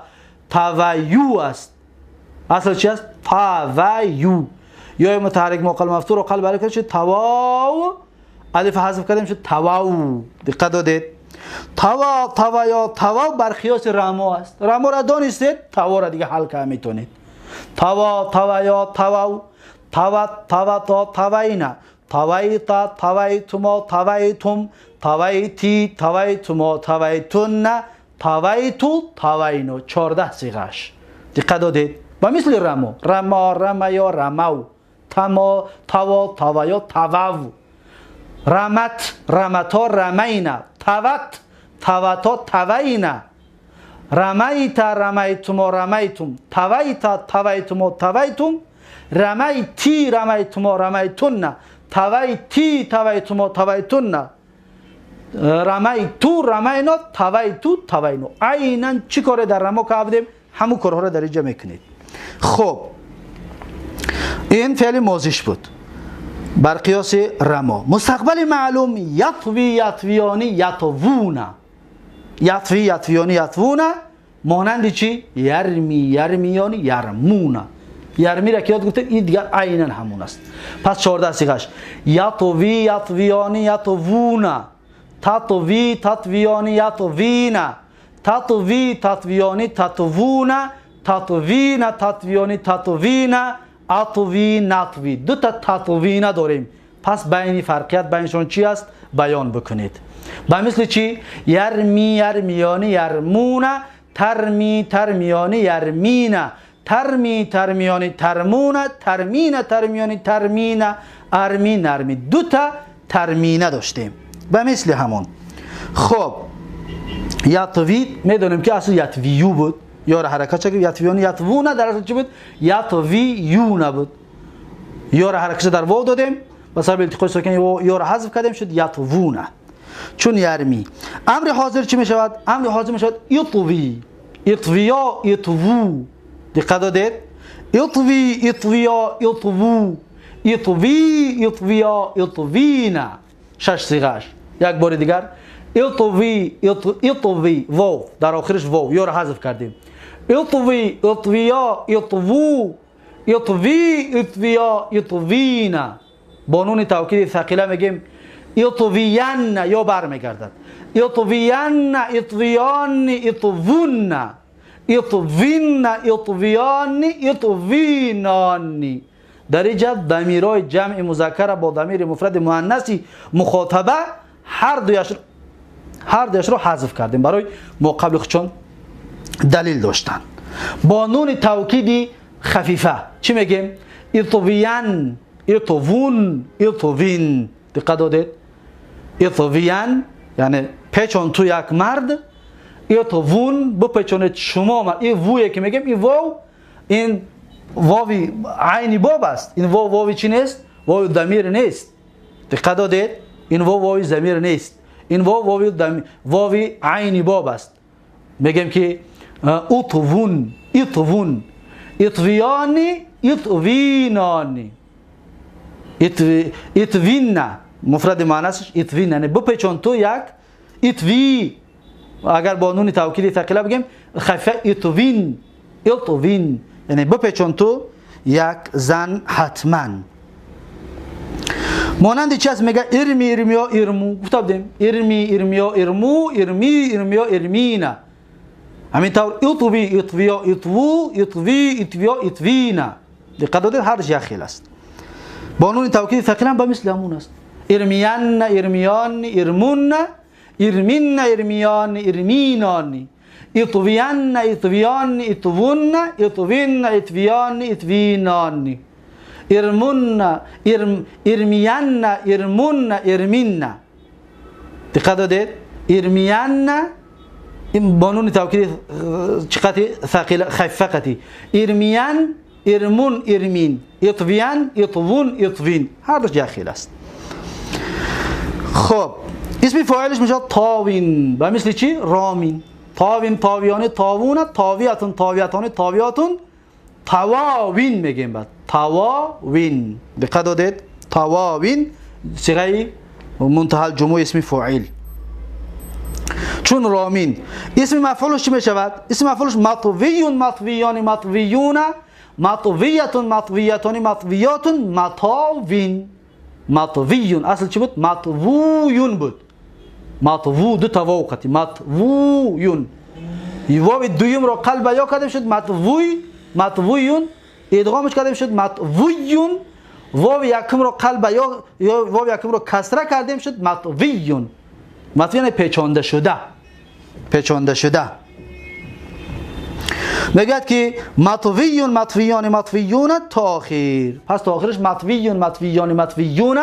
تویو است. اصل چی است؟ تویو. یا متحرک ماقل مفتوح رو قلب علیه شد تواو، الف حذف کردیم شد تواو. دقت دادید؟ توا، توایا، تواو بر قیاس رما است. رما را دانستید، توا را دیگه حل کنید میتونید. توا، توایا، تواو، توا، تواتا، توینا، تویتا، تویتما، تویتم، تویتی، تویتما، تویتن، تویتو، توینو. 14 صیغه‌اش. دقت دادید؟ و مثل رما، رما، رمیا، رمو، تما، توا، توایا، تواو، رمت، رمتا، رمینا، توت، توتا، توینا، رمیت، رمیتما، رمیتم، تویت، تویتما، تویتم، رمیتی، رمیتما، رمیتن، تویتی، تویتما، تویتن، رمیتو، رمینا، تویتو، توینو. عینا چی کار در رما کردیم؟ همون کارها را در اینجا میکنید. خب این فعل ماضیش بود بر قیاس رما. مستقبل معلوم یطوی، یطویانی، یطوونه. یطوی، یطویانی، یطوونه مانند چی؟ یرمی، یرمیانی، یرمونه. یرمی را که یاد گفته این دیگر عینا همون است. پس 14 صیغه‌اش یطوی، یطویانی، یطوونه، تطوی، تطویانی، یطوینه، تطوی، تطویانی، تطوونه، تطوینه، تطویانی، تطوینه، اطوی، نطوی. دو تا تطوینه داریم. پس بین فرقیت بینشون چی است؟ بیان بکنید. به مثل چی؟ یرمی، یرمیانی، یرمونه، ترمی، ترمیانی، یرمینه، ترمی، ترمیانی، ترمونه، ترمینه، ترمیانی، ترمینه، ارمی، نرمی. دو تا ترمینه داشتیم به مثل همون. خب یطوی میدونیم که اصل یطویو بود، یا را حرکت چه یطویانی، یطوونه در اصل چی بود؟ یطویونه بود. یا را حرکت در واو دادیم، به سبب التقای ساکن یا را حذف کردیم شد یطوونه. چون یرمی. امر حاضر چی میشود؟ امر حاضر میشود یطوی، یطویا، یطوو. دقت دادید؟ یطوی، یطویا، یطوو، یطوی، یطویا، یطوینا. 6 صیغه‌اش. یک بار دیگر اطوی، اطوی، واو در آخرش واو یا را حذف کردیم. اطوی، اطویا، اطوو، اطوی، اطویا، اطوینا. با نون توکید ثقیله میگیم اطوین یا برمیگردد. اطوین، اطویان، اطوون، اطوین، اطویان، اطوینان. در اینجا ضمیرهای جمع مذکر با ضمیر مفرد مؤنث مخاطبه هر دویش رو حذف کردیم برای ما قبل خودشون دلیل داشتن. با نون توکیدی خفیفه چی میگیم؟ اطوین، اطوون، اطوین. دقت دادید؟ اطوین یعنی پیچان تو یک مرد، اطوون بپیچانید شما مرد. این وویه که میگیم این واو، این واوی عین باب است. این واو واوی چی نیست؟ واو ضمیر نیست. دقت دادید؟ این واو واوی ضمیر نیست. این واو واوی واوی عین باب است. میگیم که اطوون، اطوون، اطویانی، اطوینانی، اطوینا. مفرد مؤنثش اطوین یعنی بپیچون تو یک اطوی. اگر با نون توکید ثقیله بگیم خفیفه اطوین، اطوین یعنی بپیچون تو یک زن حتما. مانند چی است؟ میگه ارمی، ارمیا، ارمو. گفته بودیم ارمی، ارمیا، ارمو، ارمی، ارمیا، ارمینا. همین طور اطوی، اطویا، اطوو، اطوی، اطویا، اطوینا. دقت دادید؟ هر یک خیل است. با نون توکید ثقیل هم به مثل همون است. ارمیان، ارمیان، ارمون، ارمین، ارمیان، ارمینان، اطویان، اطویان، اطوون، اطوین، اطویان، اطوینان، ارمون، ارمیان، ارمون، ارمین. دقت دادید؟ ارمیان، این با نون توکید چقدر ثقیل خفقتی. ارمیان، ارمون، ارمین، اطویان، اطوون، اطوین، هر دوش یک است. خب اسم فاعلش میشه طاوین، به مثل چی؟ رامین. طاوین، طاویانه، طاوونه، طاویتون، طاویتانه، طاویاتون، تواوین میگیم. بعد تواوین، دقت دادید؟ تواوین صیغه منتهى الجموع اسم فاعل. چون رامین اسم مفعولش چی میشود؟ اسم مفعولش مطویون، مطویان، مطویون، مطویتون، مطویتان، مطویاتون، مطاوین. مطویون اصل چی بود؟ مطویون بود. مطوو دو تا واو قطی، مطویون. واو دویم را قلب یا کردیم شد مطوی، مطویون. ادغامش کردیم شد مطویون. واو یکم را قلب یا واو یکم را کسره کردیم شد مطویون. مطوی یعنی پیچانده شده، پیچانده شده. میگه که مطویون، مطویان، مطویون تا آخر. پس تا آخرش مطویون، مطویان، مطویون،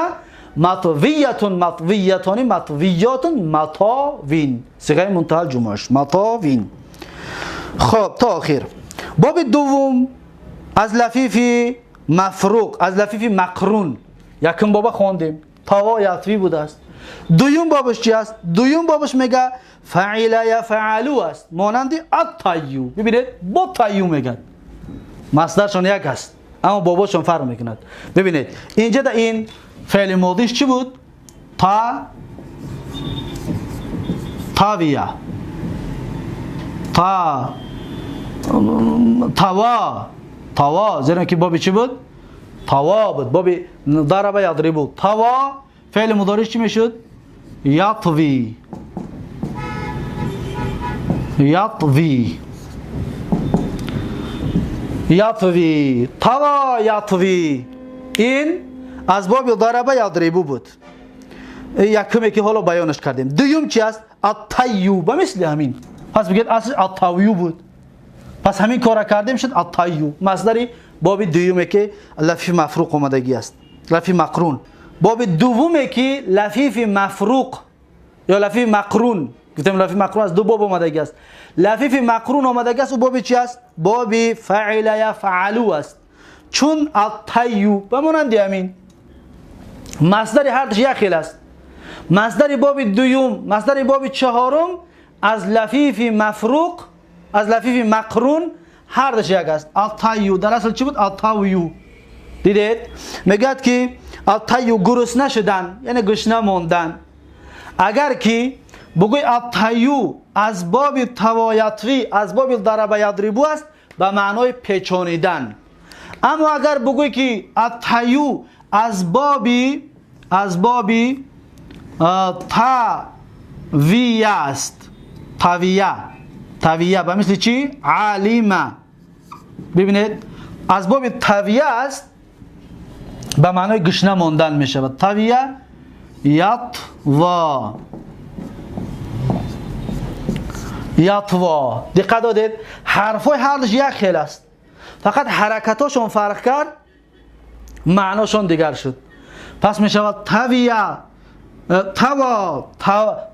مطویتون، مطویتان، مطویاتون، مطاوین. صیغه منتهى الجمعش مطاوین. خب تا آخر. باب دوم از لفیف مفروق، از لفیف مقرون. یکم بابا خواندیم توا یطوی بوده است. دویم بابش چی است؟ دویم بابش میگه فعل یفعلو است، مانند الطیو. ببینید با طیو میگن، مصدرشون یک است اما باباشون فرق میکند. ببینید اینجا در این فعل ماضیش چی بود؟ تا، تاویه، تا، توا، توا، زیرا که بابی چی بود؟ توا بود. بابی ضرب یضربو. توا فعل مضارعش چی میشد؟ یطوی، یطوی، یطوی، توا یطوی. این از باب ضرب یضربو بود، یکمی که حالا بیانش کردیم. دوم چی است؟ الطیو، به مثل همین. پس بگید اصل الطیو بود، پس همین کار کردیم شد الطیو. مصدر باب دومه که لفیف مفروق آمدگی است، لفیف مقرون. باب دومه که لفیف مفروق یا لفیف مقرون، گفتیم لفیف مقرون از دو باب آمدگی است. لفیف مقرون آمدگی است، او باب چی است؟ باب فعل یفعلو است. چون الطیو به مانند همین مصدر هر دوش یک خیل است. مصدر باب دوم، مصدر باب چهارم از لفیف مفروق، از لفیف مقرون هر دوش یک است. الطیو در اصل چی بود؟ الطیو. دیدید؟ میگه که الطیو گرسنه شدن، یعنی گشنه ماندن. اگر که بگوی الطیو از باب توایطوی، از باب ضرب یضربو است، به معنای پیچانیدن. اما اگر بگوی که الطیو از باب تاویه است، تاویه، تاویه به مثل چی؟ عالمه. ببینید از باب تاویه است، به معنای گشنه ماندن می شود. تاویه یطوا، یطوا. دقت دادید حرفای هر دوش یک خیل است، فقط حرکتاشون فرق کرد، معناشون دیگر شد. پس می شود تاویه، توا،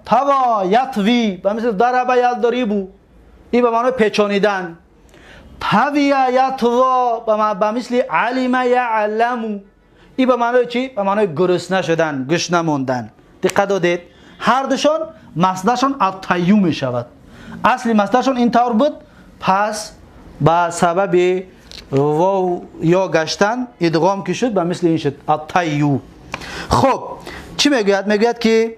توا یطوی، به مثل ضرب یضربو، این به معنای پیچانیدن. تاویه یطوا به مثل علم یعلمو، این به معنای چی؟ به معنای گرسنه شدن، گشنه ماندن. دقت دادید هر دوشون مصدرشون الطیو می شود. اصل مصدرشون این طور بود، پس به سبب واو یا گشتن ادغام که شد به مثل این شد الطیو. خب چی میگوید؟ میگوید که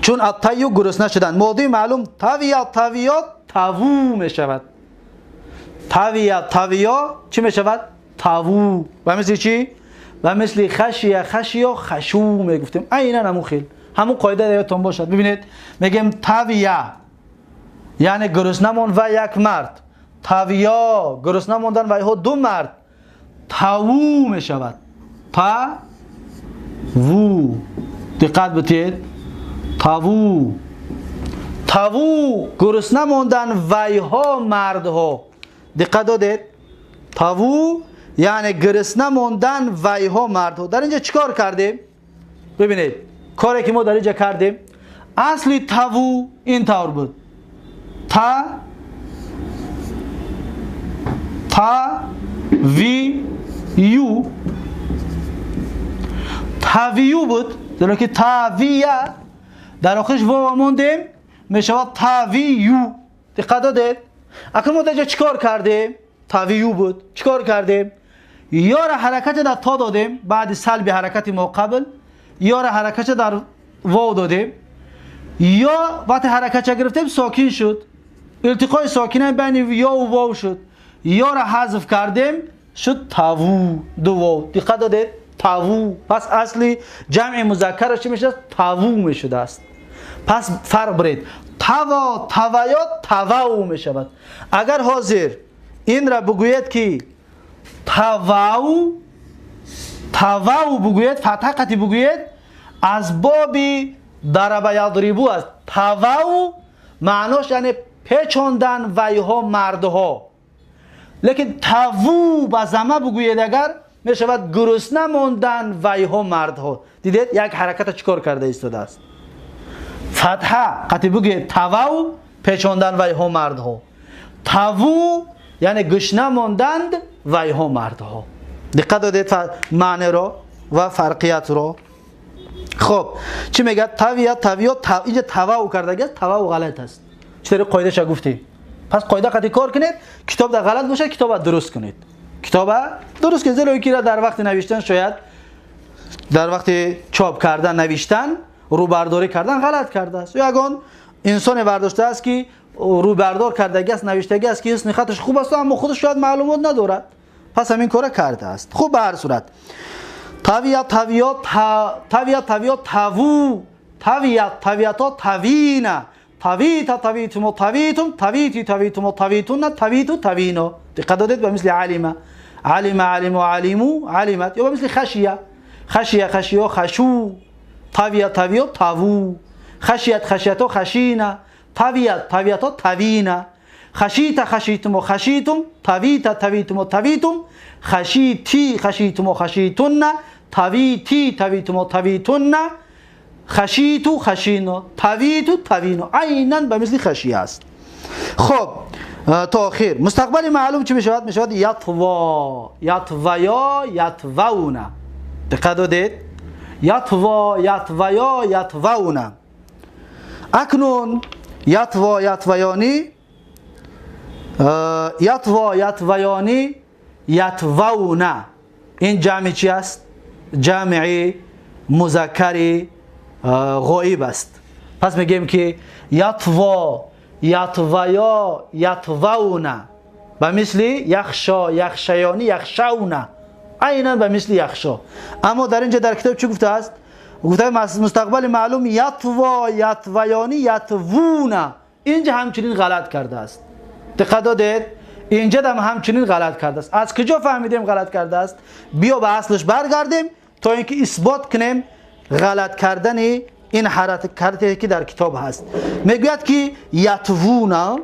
چون الطیو گرسنه شدن، ماضی معلوم تاویا، تاویا تاوو می شود. تاویا، تاویا چی می شود؟ تاوو. و مثل چی؟ و مثل خشیه، خشیا، خشو میگفتیم. عینا همون خیل، همون قاعده یادتون باشد. ببینید میگیم تاویا یعنی گرسنه ماند و یک مرد، تاویا گرسنه ماندن و یه دو مرد، تاوو می شود. تا وو. دقت بتید، تاوو، تاوو گرسنه ماندن ویها مردها. دقت دادید؟ تاوو یعنی گرسنه ماندن ویها مردها. در اینجا چیکار کردیم؟ ببینید کاری که ما در اینجا کردیم، اصلی تاوو این طور بود. تا تا وی یو تاویو بود، زیرا که تاویه در آخرش واو موندیم میشود تاویو. دقت دادید؟ اکنون ما در چیکار کردیم؟ تاویو بود، چیکار کردیم؟ یا را حرکت در تا دادیم بعد سلب حرکت ما قبل، یا را حرکت در واو دادیم، یا وقتی حرکت گرفتیم ساکن شد، التقای ساکنه بین یا و واو شد، یا را حذف کردیم شد تاوو، دو واو. دقت دادید؟ تاوو. پس اصلی جمع مذکرش چی میشه؟ تاوو میشده است. پس فرق برید، تاوا تاویا تاواو میشود. اگر حاضر این را بگوید که تاواو تاواو بگوید، فتحه قطعی بگوید، از باب ضرب یضربو است. تاواو معناش یعنی پیچاندن ویها مردها، لیکن تاوو با زمه بگوید اگر میشود گرسنه ماندن ویها مردها. دیدید یک حرکت چیکار کرده ایستاده است؟ فتحه قطعی بگوید تاواو پیچاندن ویها مردها، تاوو یعنی گشنه ماندند ویها مردها. دقت دادید معنی را و فرقیت را؟ خب چی میگه؟ تاویا تاویا تا اینجا تاواو کرده، تاواو غلط است. چطوری قاعده شو گفتی؟ پس قاعده قطعی کار کنید، کتاب در غلط باشه کتاب درست کنید، کتاب درست کنید. زیرا که در وقت نوشتن شاید در وقت چاپ کردن نوشتن رو برداری کردن غلط کرده است، یا اگه انسان برداشته است که رو بردار کرده است نوشته است که حسن خطش خوب است اما خودش شاید معلومات ندارد، پس همین کارا کرده است. خب به هر صورت تاویا تاویا تا تاویا تاویا تاوو تاویا تاویاتا تاوینا تاویتا تاویتم تاویتم تاویتی تاویتم تاویتون تاویتو تاوینو. دقت دادید؟ به مثل علم علم علم علمو علمت، یا به مثل خشیه خشیه خشیو خشو تاویا تاویو تاوو خشیت خشیتو خشینا تاویت تاویتو تاوینا خشیت خشیتم خشیتم تاویتا تاویتم تاویتم خشیتی خشیتم خشیتن تاویتی تاویتم تاویتن خشیتو خشینو تاویتو تاوینو. عینا به مثل خشیه است. خب تا آخر مستقبل معلوم چی میشود؟ میشود یطوا یطویا یطوونه. دقت دادید؟ یطوا یطویا یطوونه. اکنون یطوا یطویانی یطوا یطویانی یطوونه، این جمع چی است؟ جمع مذکر غایب است. پس میگیم که یطوا یطویا یطوونه به مثل یخشا یخشیانی یخشونه، عینا به مثل یخشا. اما در اینجا در کتاب چی گفته است؟ گفته مستقبل معلوم یطوا یطویانی یطوونه. اینجا همچنین غلط کرده است. دقت دادید؟ اینجا هم همچنین غلط کرده است. از کجا فهمیدیم غلط کرده است؟ بیا به اصلش برگردیم تا اینکه اثبات کنیم غلط کردن این حرکتی که در کتاب هست. میگوید که یطوونه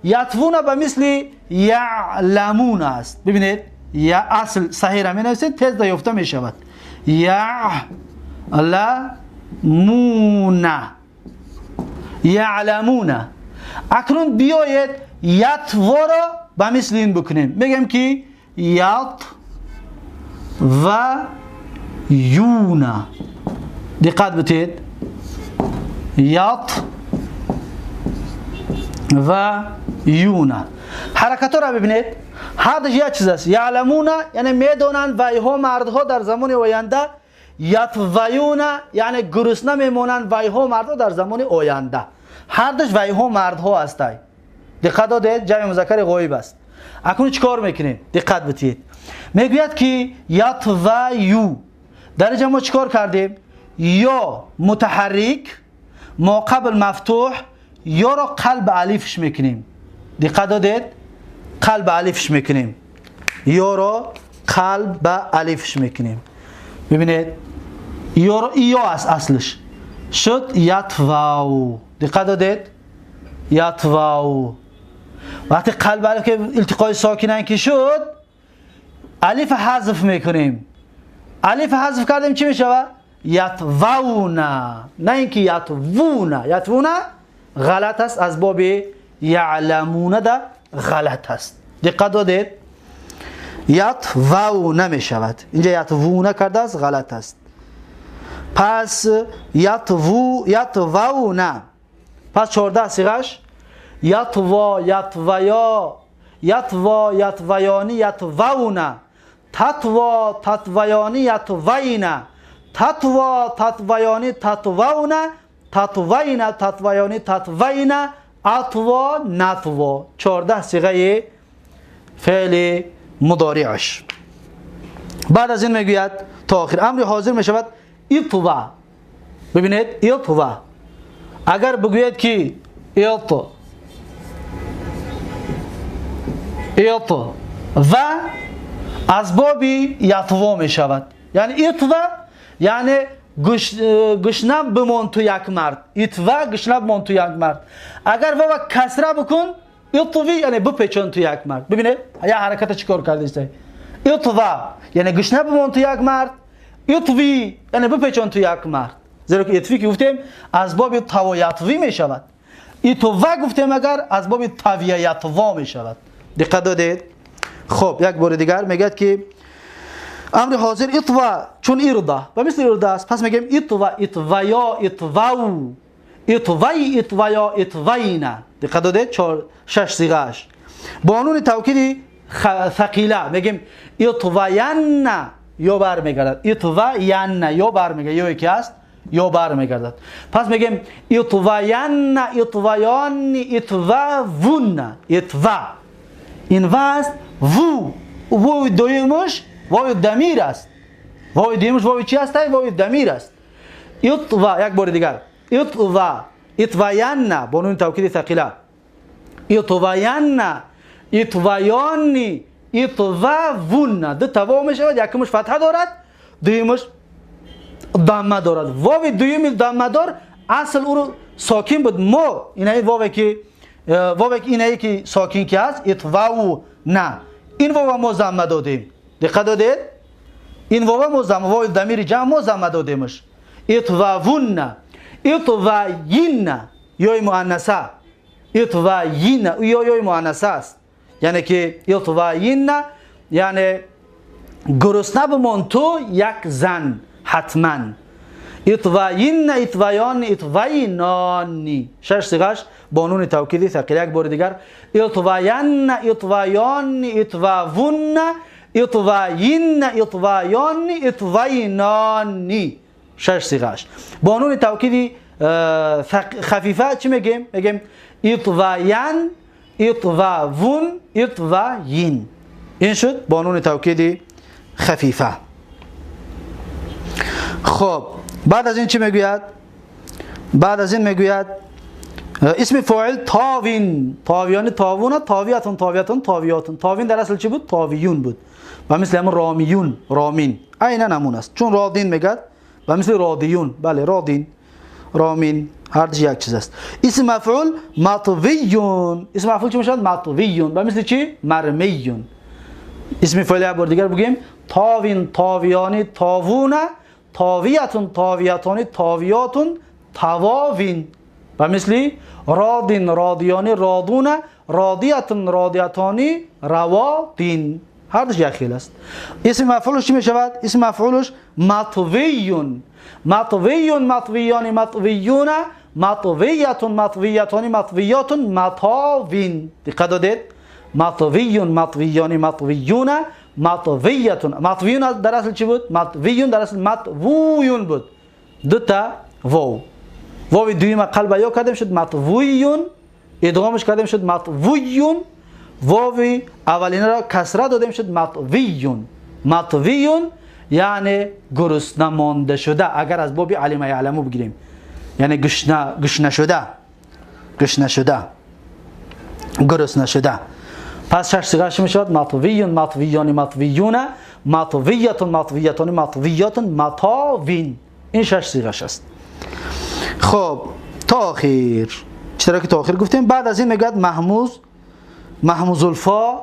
یطوونه به مثل یعلمون است. ببینید یا اصل صحیح را می نویسید تز یافته می شود. یعلمون یعلمون. اکنون بیایید یطوا را به مثل این بکنیم، میگم که یط و یونا. دقت بتید، یط و یونا. حرکت را ببینید، هر دوش یک چیز است. یعلمون یعنی میدونند و ایها مردها در زمان آینده، یطویون یعنی گرسنه میمونند و ایها مردها در زمان آینده. هر دوش و ایها مردها هستند. دقت دادید؟ جمع مذکر غایب است. اکنون چیکار میکنیم؟ دقت بتید. میگوید که یطویو، در اینجا ما چیکار کردیم؟ یا متحرک ما قبل مفتوح یا را قلب الفش میکنیم. دقت دادید؟ قلب الفش میکنیم، یا را قلب الفش میکنیم. ببینید یا را یا است اصلش شد یطواو. دقت دادید؟ یطواو. وقتی قلب الف که التقای ساکنین که شد الف حذف میکنیم. الف حذف کردیم چی میشود؟ یطوونه، نه اینکه یطوونه. یطوونه غلط است، از باب یعلمون ده غلط است. دقت دادید؟ یطوون می شود. اینجا یطوون کرده است، غلط است. پس یطو یطوون، پس 14 صیغه‌اش یطوا یطویا یطوا یطویانی یطوون، تطوا تطویانی یطوین، تطوا تطویانی تطوون، تطوین تطویانی تطوین، اطوا نطوا. 14 صیغه فعل مضارعش. بعد از این میگوید تا آخر امر حاضر میشود اطوا. ببینید اطوا، اگر بگوید که اط اط و از باب یطوا میشود، یعنی اطوا یعنی گشنه بمان تو یک مرد، اطوا گشنه بمان تو یک مرد. اگر واو کسره بکن اطوی یعنی بپیچون تو یک مرد. ببینید یه حرکت چیکار کرده است؟ اطوا یعنی گشنه بمان تو یک مرد، اطوی یعنی بپیچون تو یک مرد. زیرا که اطوی که گفتیم از باب توایطوی میشود، اطوا گفتیم اگر از باب توییطوا میشود. دقت دادید؟ خب یک بار دیگر میگه که امر حاضر اطوا چون اردا و مثل اردا است، پس میگیم اطوا اطویا اطواو اطوی اطویا اطوینا. دقت دادید؟ 4 6 صیغه‌اش با نون توکید ثقیله میگیم اطوین یا برمیگردد، اطوین یا برمیگردد، یا یکی است یا برمیگردد. پس میگیم اطوین اطویان اطوون. اطوا این و است، وو وو دویمش واو دمیر است، واو دویمش واو چی است؟ واو دمیر است. اطوا یک بار دیگر اطوا اطوین با نون توکید ثقیله اطوین اطویانی اطوون. دو تا واو میشود، یکمش فتحه دارد، دویمش ضمه دارد. واو دویم ضمه دار اصل او رو ساکن بود. ما اینه واو که واو اینه که ساکن که است اطواو نه، این واو ما ضمه دادیم. دقت دادید؟ این واو ما ضمه، واو ضمیر جمع ما ضمه دادیمش. اطواون اطوین یا مؤنثه، اطوین یا مؤنثه است، یعنی که اطوین یعنی گرسنه بمان تو یک زن حتما. اطوین اطویان اطوینانی. 6 صیغه‌اش با نون توکید ثقیله. یک بار دیگر اطوین اطویان اطوون اطوین اطویان اطوینانی. 6 صیغه‌اش با نون توکید خفیفه چی میگیم؟ میگیم اطوین اطوون اطوین. این شد با نون توکید خفیفه. خب بعد از این چی میگوید؟ بعد از این میگوید اسم فاعل تاوین، تاویان تاوون، تاویتون تاویتون تاویاتون. تاوین در اصل چی بود؟ تاویون بود و مثل همون رامیون، رامین عینا همون است، چون رادین میگد و مثل رادیون. بله رادین رامین هر دو یک چیز است. اسم مفعول مطویون، اسم مفعول چی میشد؟ مطویون و مثل چی؟ مرمیون. اسم فاعل یک بار دیگر بگیم تاوین تاویانی تاوون، تاویتون تاویتانی تاویاتون تواوین و مثل رادین رادیانی رادون، رادیتون رادیتانی روادین. هر دوش یک خیل است. اسم مفعولش چی میشود؟ اسم مفعولش مطویون، مطویون مطویانی مطویون، مطویتون مطویتانی مطویاتون مطاوین. دقت دادید؟ مطویون مطویانی مطویون، مطویتون. مطویون در اصل چی بود؟ مطویون در اصل مطویون بود، دو تا واو، واو دویم قلب یا کردیم شد مطویون، ادغامش کردیم شد مطویون، واو اولین را کسره دادیم شد مطویون. مطویون یعنی گرسنه مانده شده، اگر از باب علم یعلمو بگیریم یعنی گشنه، گشنه شده، گشنه شده، گرسنه شده. پس 6 صیغه‌اش میشود مطویون مطویان مطویون، مطویتون مطویتان مطویاتون مطاوین. این 6 صیغه‌اش است. خب تا آخر چرا که تا آخر گفتیم. بعد از این میگوید محموز، محموز الفا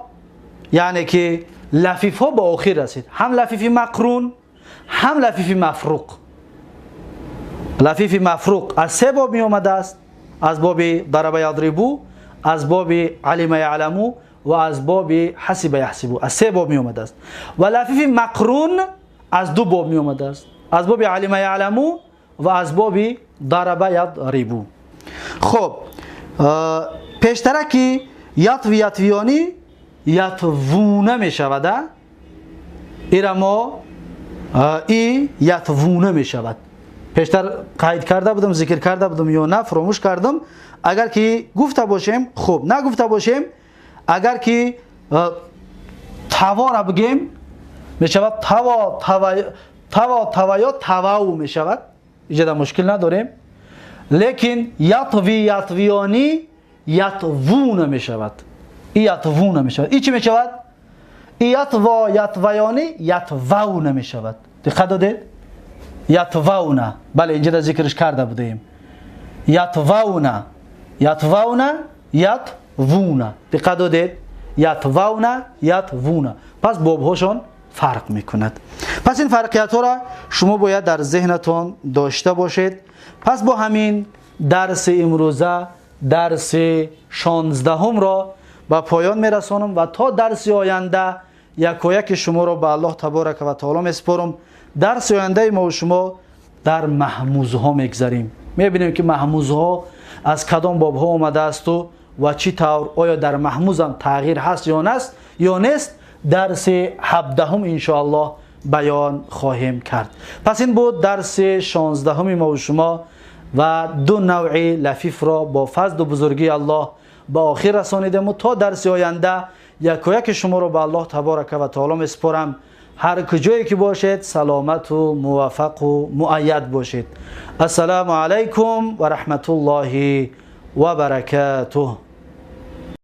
یعنی که لفیف ها به آخر رسید، هم لفیف مقرون هم لفیف مفروق. لفیف مفروق از 3 باب می آمده است، از باب ضرب یضربو، از باب علم یعلمو و از باب حسب یحسبو، از سه باب می آمده است. و لفیف مقرون از دو باب می آمده است، از باب علم یعلمو و از باب ضرب یضربو. خب پیشتره که یطوی یطویانی یطوونه می شود، ایرا ما ای یطوونه می شود. پیشتر قید کرده بودم، ذکر کرده بودم یا نه فراموش کردم. اگر که گفته باشیم خوب، نگفته باشیم اگر که توا را بگیم می شود توا توا توا توا یا تواو می شود، اینجا مشکل نداریم. لیکن یطوی یطویانی یطوونه می شود، ای یطوونه می شود. ای چی می شود؟ ای یطوا یطویانی یطوونه می شود. دقت دادید؟ یطوونه، بله اینجا ذکرش کرده بودیم. یطوونه یطوونه یطوونه، دقت دادید؟ یطوونه یطوونه. پس بابهاشون فرق میکند. پس این فرقیت ها را شما باید در ذهنتون داشته باشید. پس با همین درس امروزه، درس 16 را به پایان میرسانم و تا درس آینده یکایک شما را به الله تبارک و تعالی میسپارم. درس آینده ما و شما در محموزها میگذریم، میبینیم که محموزها از کدام بابها آمده است و چی طور، آیا در محموز هم تغییر هست یا نیست. درس 17 انشاءالله بیان خواهیم کرد. پس این بود درس 16 ما و شما و دو نوع لفیف را با فضل و بزرگی الله به آخر رسانیدیم و تا درس آینده یکایک شما را به الله تبارک و تعالی میسپارم. هر کجایی که باشید سلامت و موفق و مؤید باشید. السلام علیکم و رحمت الله و برکاته.